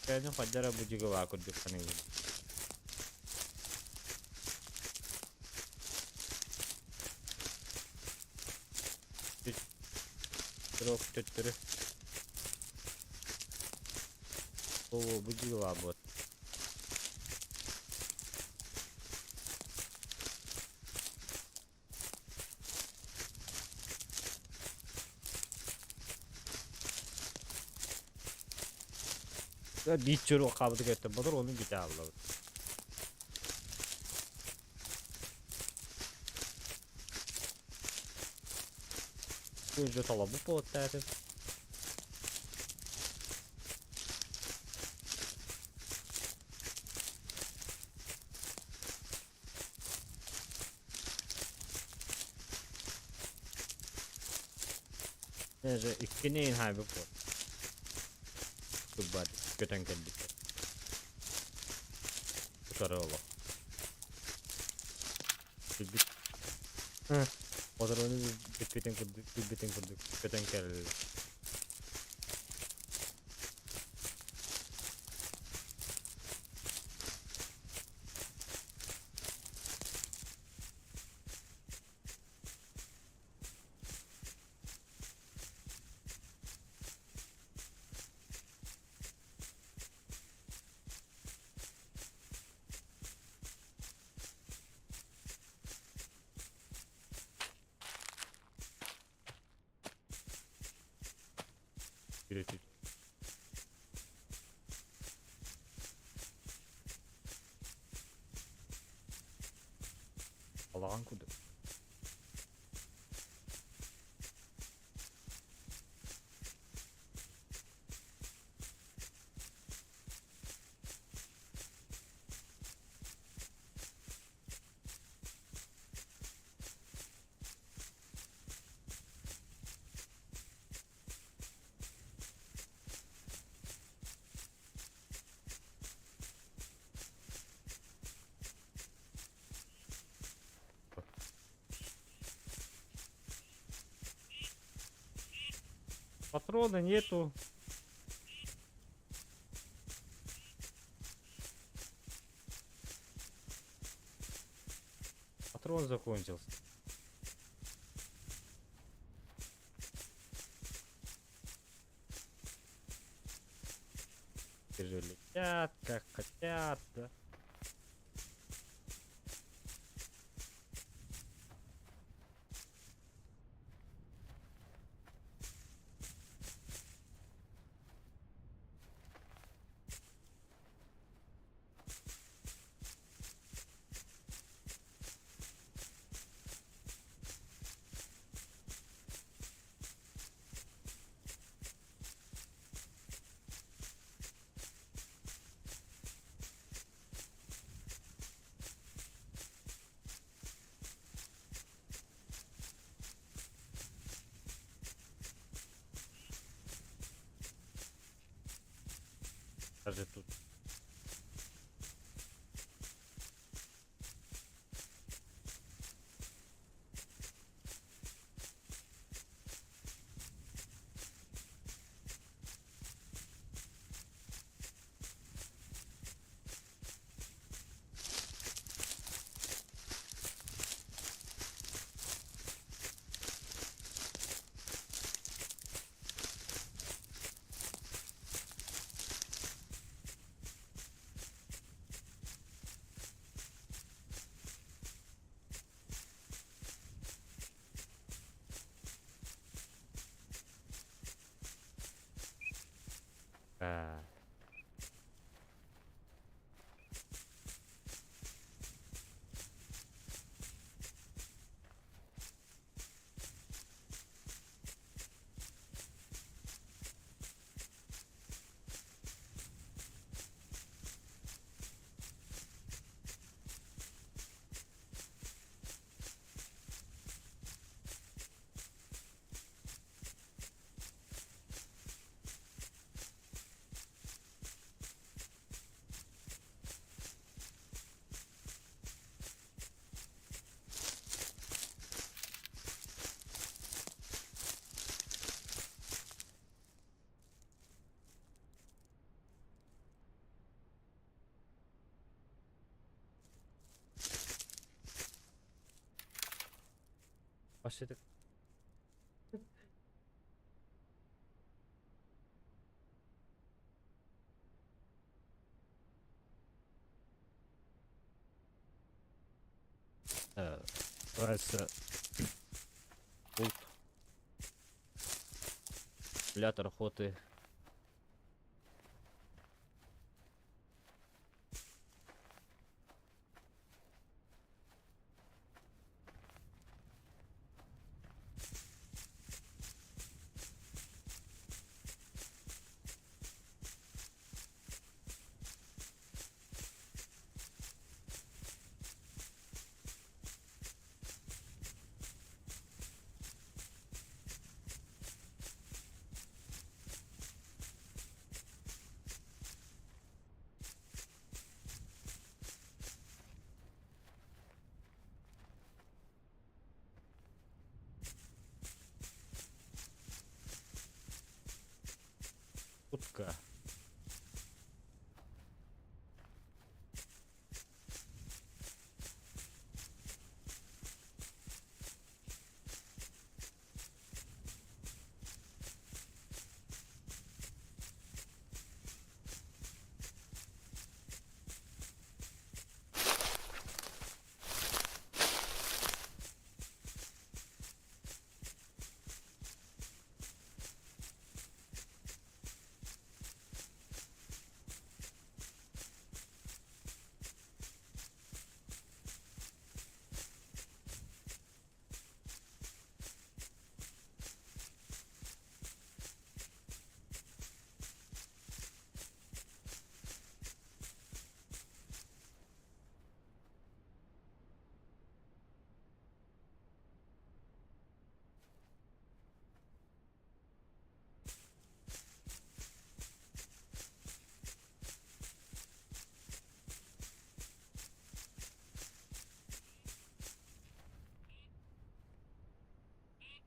Кэлин хайдара бу дьыгылаа курдук саныыбын. Срок төттөрү. О, бу дьыгылаа буот. Биир чурук хаалбыт өттө бодор оны бүтэ ааллабыт. Уже толобу буоттаатым. Даже иккини хайбыт буол. Тубар көтөн кэлбиттэр. Утары олох. Билбит. Бодорону бүппүтүн курдук, билбитин курдук көтөн кэллилэр. Üretim. Балаҕан курдук. Патрона нету. Патрон закончился. Же летят, как хотят, да? Даже тут. Э, Başladık. Нравится пульт. Симулятор охоты. Утка.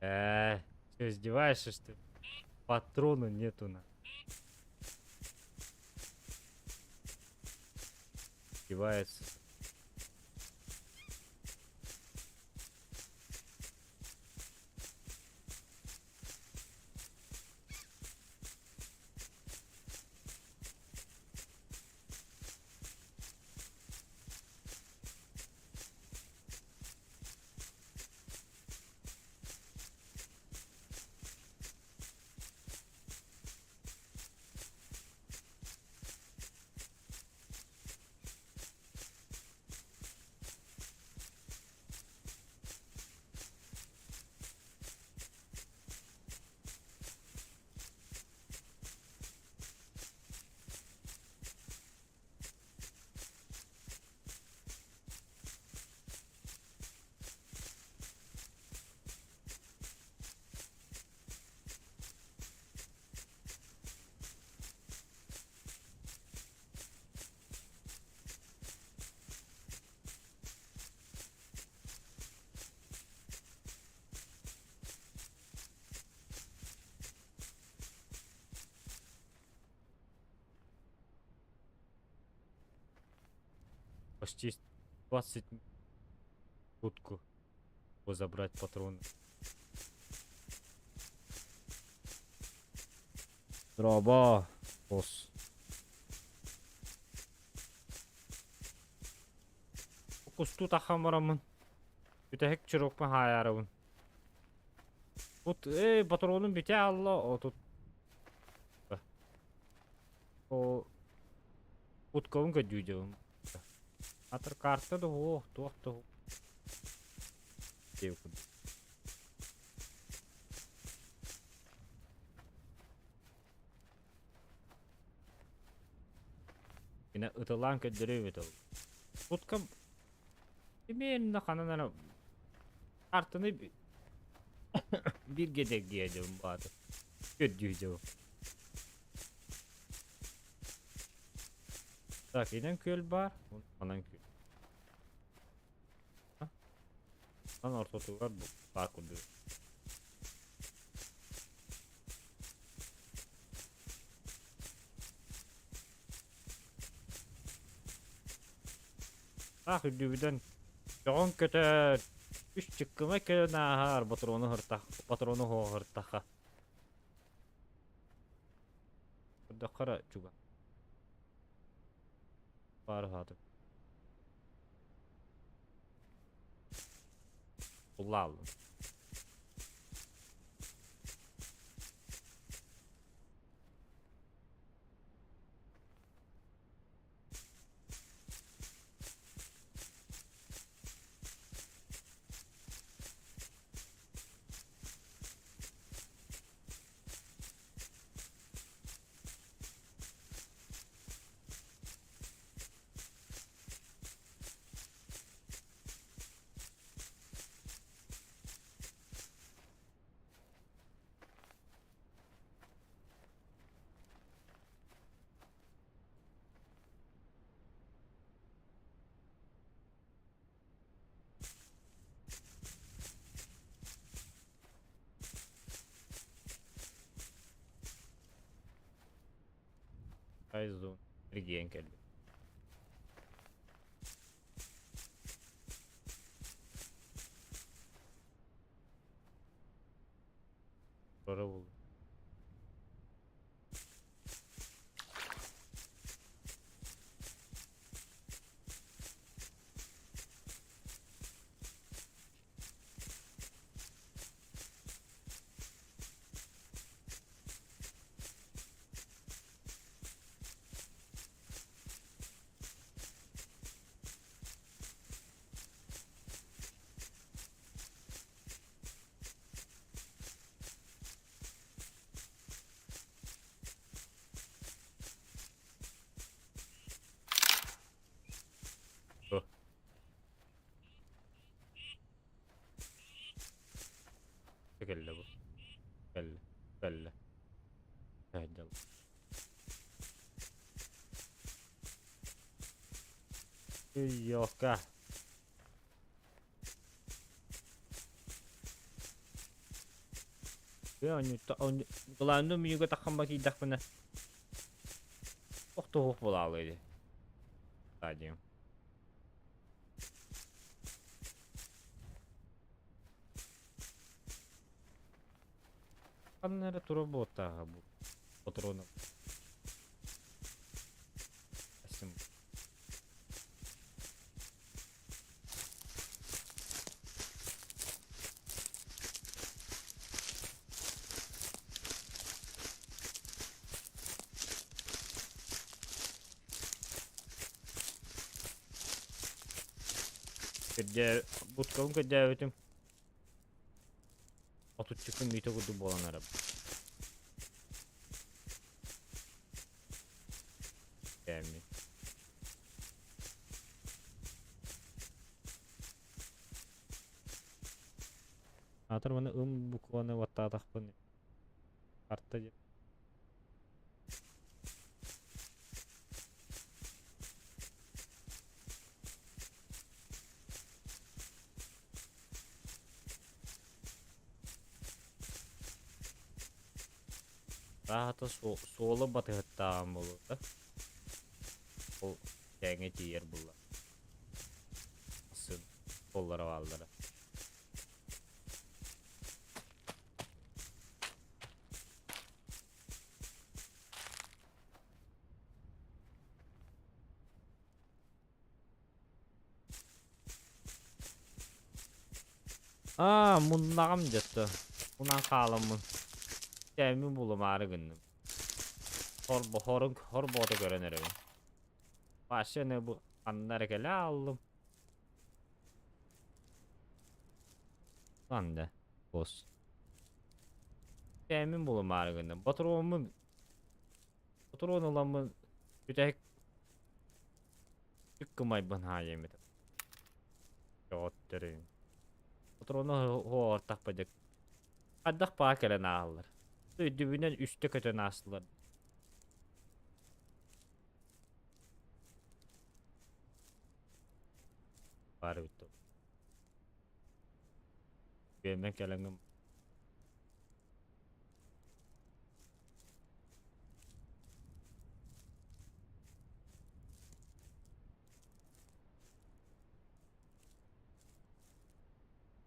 Э, что, издеваешься, что ли? Патрона нету на. Девается. Почти 20 утку забрать патроны. Дроба, босс. Кусту тахамарамын. Бүтэһик чурукпун хаайарабын. Бут эй патронум бүтэ алла отут. О уткабын көрдүү Атыр карта да суох, туох да суох. Кини ытылаан көрдөрүө эбит ол. Уткам именно ханан эрэ картаны бииргэ дэгдиэ дьон бааты. Көрдүү дьон. Так, инэн күөл баар, манан күөл. Манан ортотугар баар курдук. Таах үрдүбүтэн көҕөн көтөр, үс чыккыма кэлэн ааһар ботуруону һыртах, ботуруону һуоһуртаха. Көрдөххө эрэ чугас. Баар аһаатым. Улааллым. Айзун эргийэн кэлбит. Туора буллум. Кэллэ бу. Кэллэ. Кэллэ. Дьал. Ёлка. Оонньуута менюга таххан киирдэхпинэ охтуһуох буолаалыы дии. Стадиум. Ханна эрэ тура буоттааҕа бу патрону. Көрдөө будкабын көрдөөбүтүм отучча күн бүтэ курдук буолан эрэр. Кээммит. Аатар маны ым букваны баттаатахпын карта диэн Аата суола батыһыттааҕым буолуо да. Ол кээҥҥэ тиийэр булла. Сын суоллара бааллара. Аа, муннаҕым дьэ Унан хааламмын. Кээммин булумаары гынным. Хорбо хорун хорботу көрөн эрэбин. Вообще бу ханна эрэ кэлэ ааллым. Лан да, босс. Кээммин булумаары гынным. Ботуруоммун ботуруон ыламмын бүтэһик Ыккымайбын хаайыммыт. Доҕотторун. Патрону оһоортахпа дьэ. Хайдах баа кэлэн ааһаллар. Өйдөбүнэн үстэ көтөн аастылар. Баар эбит дуо? Күөммэн кэлэҥҥин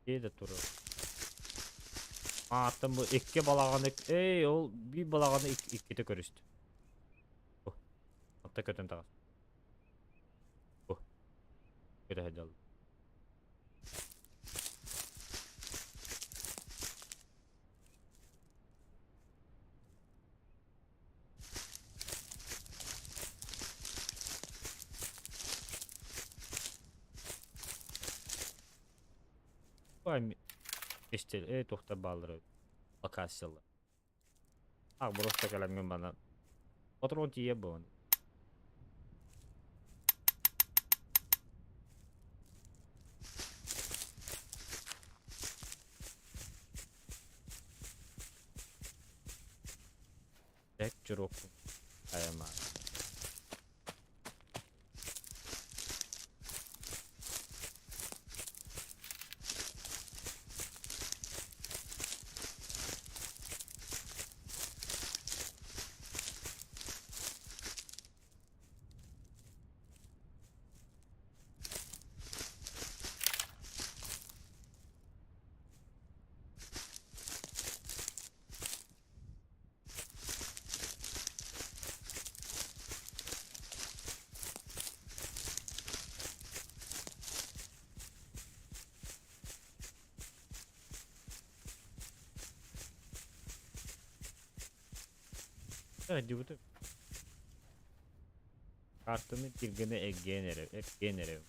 Дьиэ да турар. Ааттан бу икки балаҕаны эй ол биир балаҕаны иккитэ көрүстүм. Отто көтөн таҕыс. Бу. Көтө сылдьаллар. Истил, туохтар бааллара локациялар. А, просто кэлэммин бана. Патрон тиийэ буолан. Бэк чурок айама. Дьыбыты Картаны тиргэнэ эргийэн эрэ эргийэн эрэбин.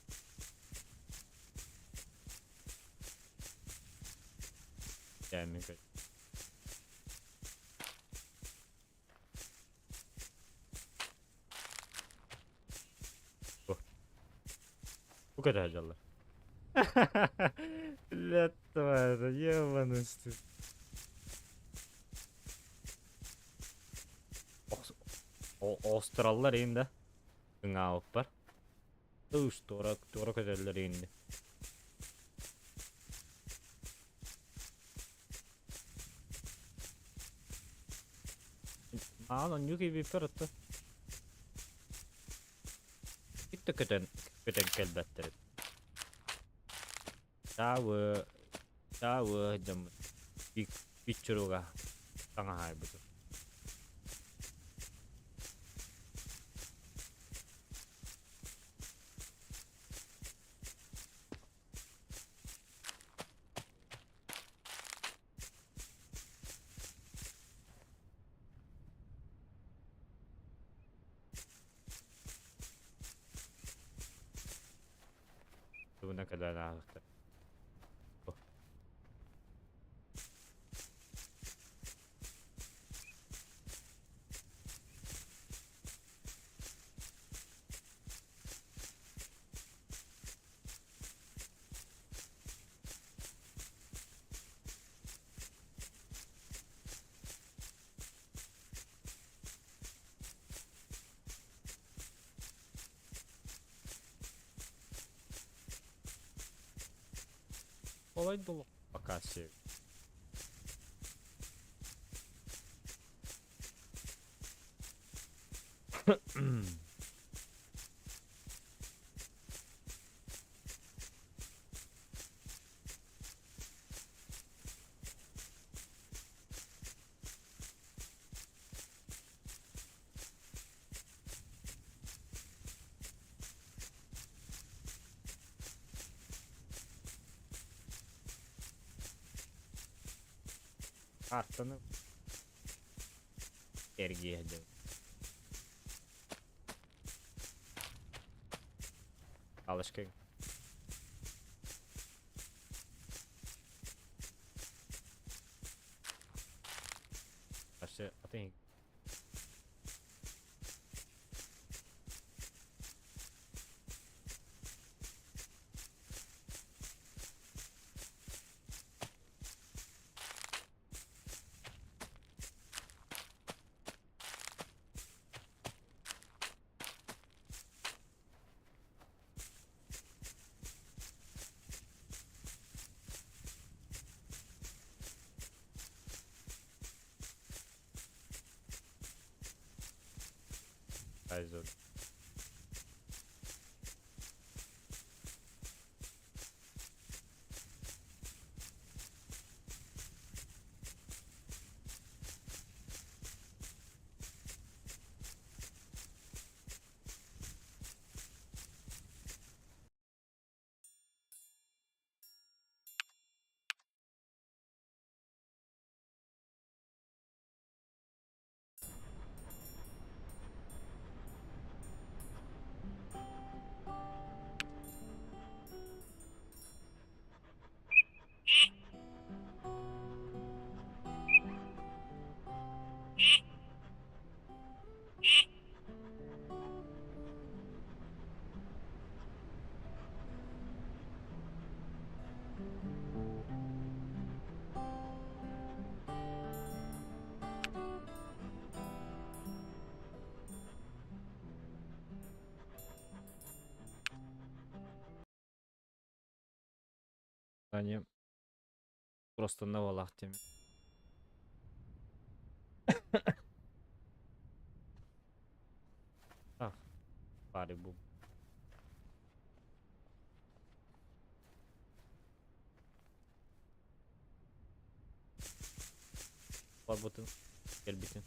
Кээммин көр. Бу. Бу көтө сылдьаллар. Блядь, твою, ебаный стыд. Оҕустараллар иин да ыҥаабыппар. Ыыс туора туора көтөллөр иинди. Аан онньуу киирбиппэр оттон Итте көтөн көтөн кэлбэттэр эбит. Таабы таабы дьоммут биччуруга таҥаһаайбытым. Тугунан кэлэн ааһыахтара. Олай да локация. Картаны эргийэ сылдьабын. Алышка Вообще, а ты Айзор. Они просто на валах теми. Ah, bari bu. Барбытын, кэлбитин.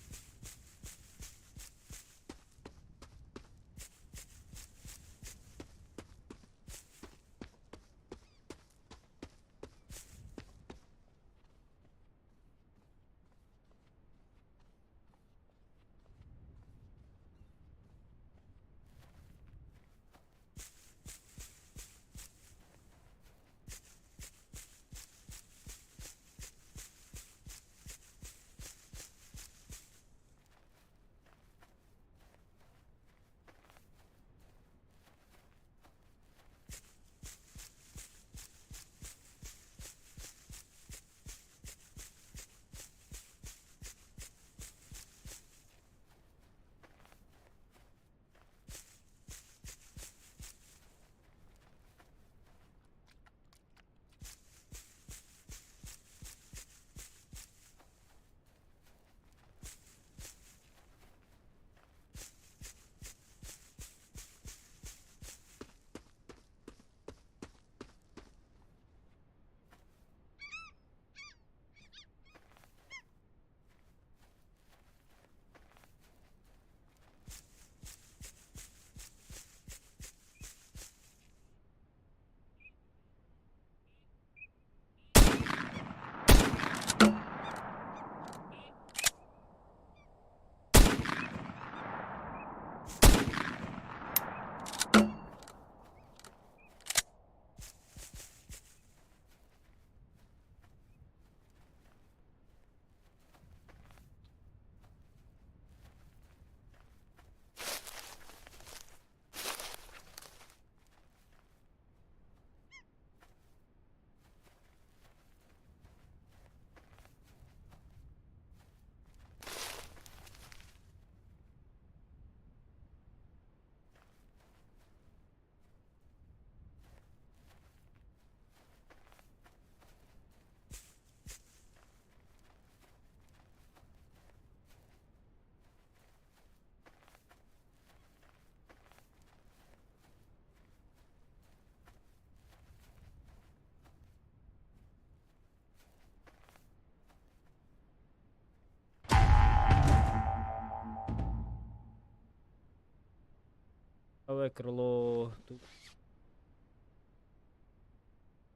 Правое крыло тут.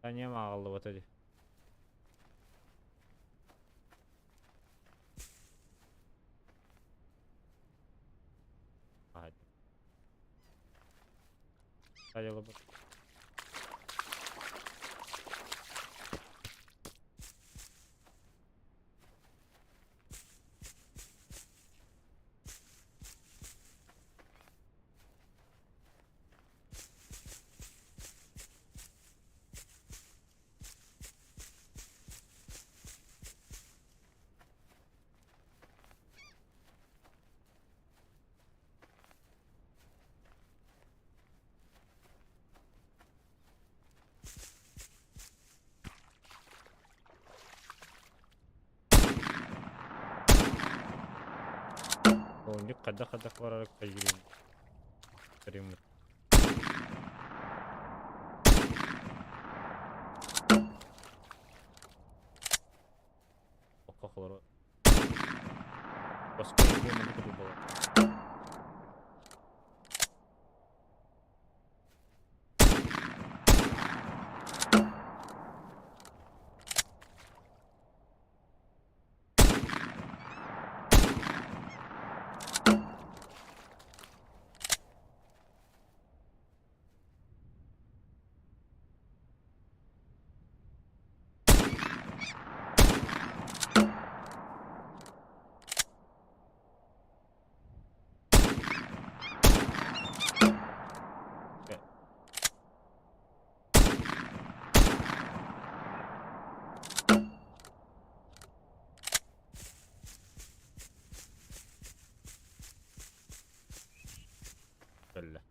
Таня ааҕыллыбата дии. Оонньук хайдах-хайдах барара кыйыырын Окко Кэллэ.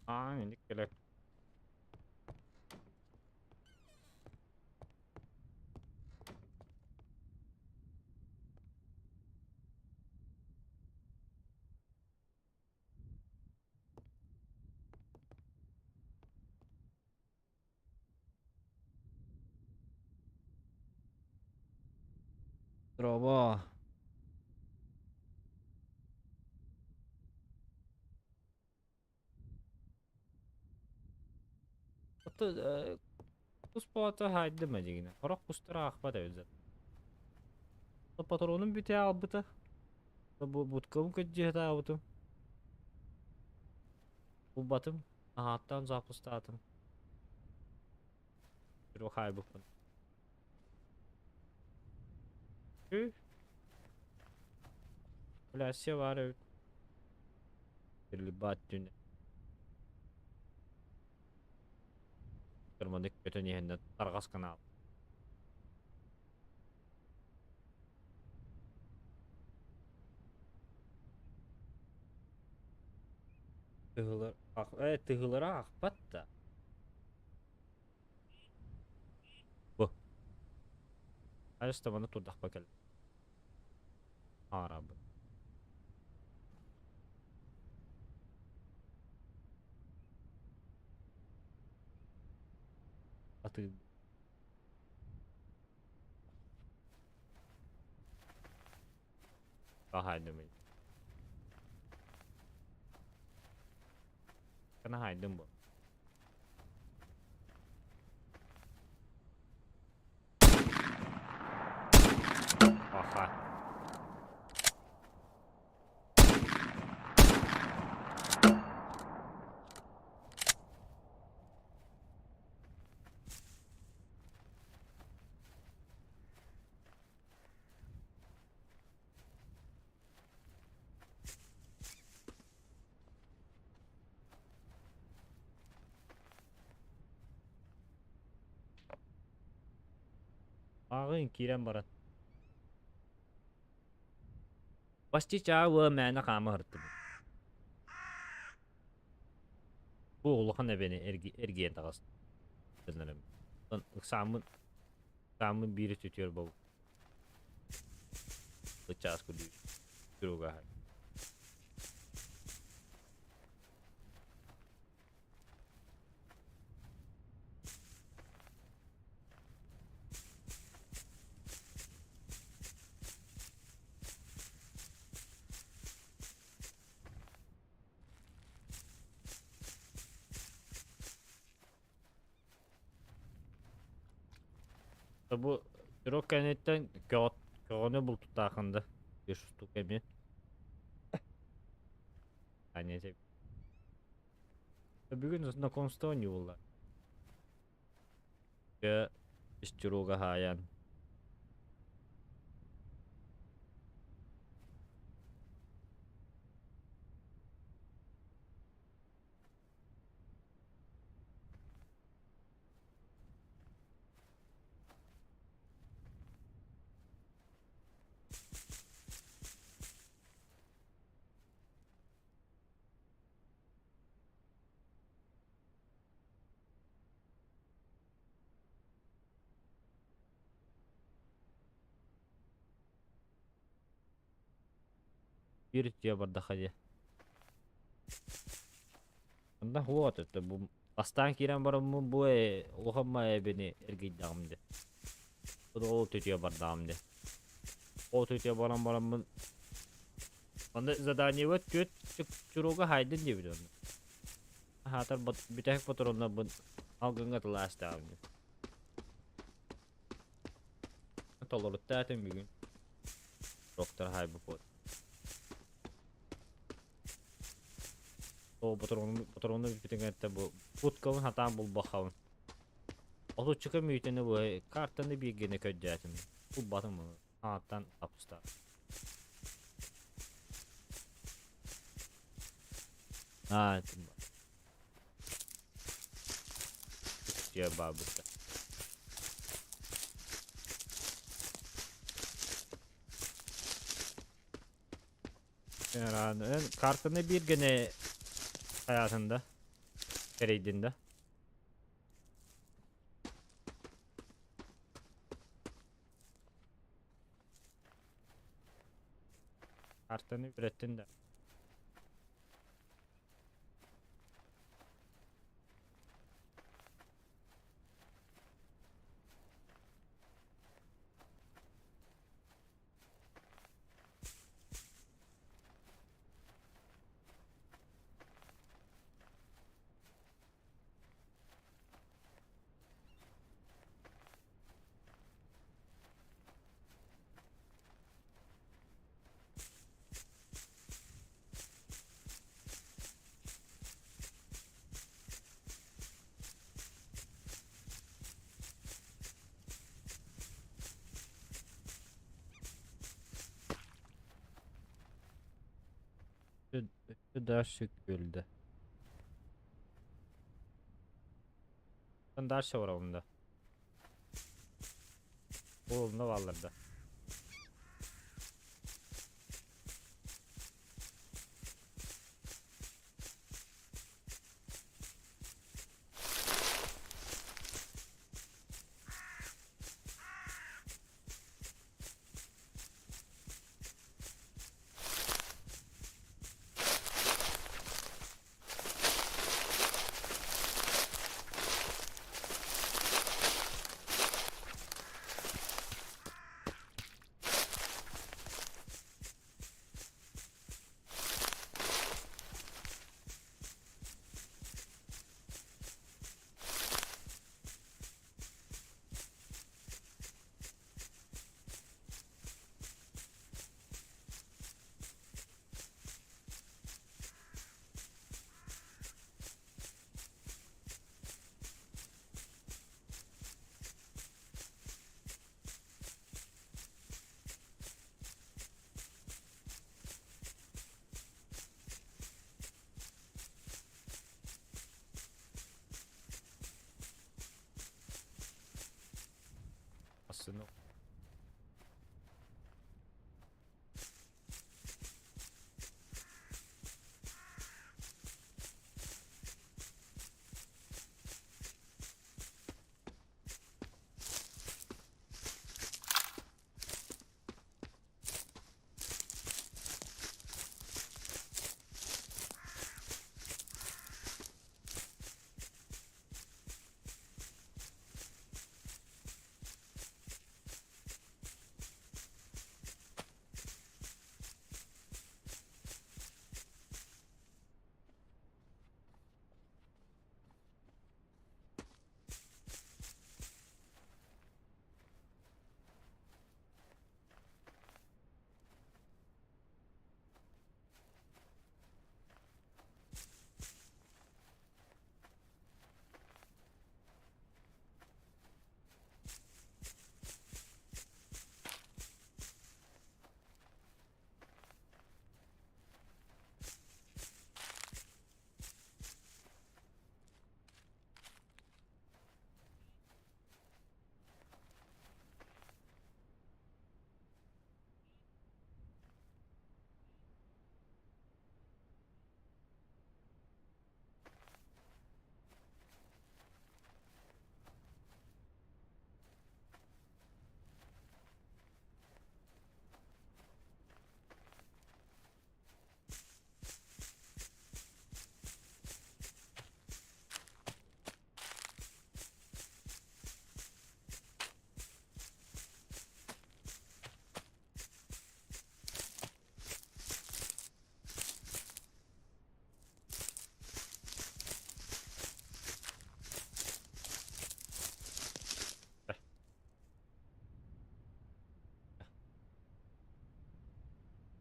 Аан инник кэлэр. Дорообо. Кус боото хаайдым дьигинэ. Сорох кустар аахпат эбит. Патронум бүтэ аалбыта. Бу будкабын көрдьүһэ Булбатым. Аһааттаан запустаатым. Хаайбыппын. Бля, баар эбит. Баат түн. Маннык көтөн иһэннэ тарҕас канал. Тыһылар, тыһылара аахпат да. Бу. Хайыстабаны турдахпа кэллим. Аарабын. Атыы Хаһаайдым. Хаһаайдым бу. Аха. Ааҕыҥ киирэн баран. Почти чаа мээнэ хаама сырыттыбыт. Бу улахан эбэни эргийэн таҕыстым. Ыксааммын ыксааммын биири түтүөр буолбут. Чаас курдук туруга Бу срок кэнниттэн көҕөнү бултутаахын да үс штука эмиэ. Аня Бүгүн знакомство не было. Үс хаайан. Биир үтүө бардаха дии. Онно вот это бу бастаан киирэн бараммын бу улахан эбини эргийдэҕим дии. Ол түтүө бардаҕым дии. Ол түтүө баран бараммын онно заданиебыт түөрт чуруга хайдын диэбит онно. Аһаатар бүтэһик патроннарбын алгыҥҥа тылаастаҕым дии. Толоруттаатым бүгүн. Доктор хайбыппыт. Ол патрону патрону бүппүтүн кэнниттэн бу путкабын хатаан булбаххабын. Отуччука мүйтүнү бу картаны бииргини көрдөөтүм. Булбатым bunu. Ааттан тапста. Аа, баабыта. Картаны бииргини хайаатын да тэрийдин да. Картаны үрэттин да. Дальше күлді. Дальше барабын да. Oğlumda varlardı.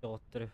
Доҕоттору.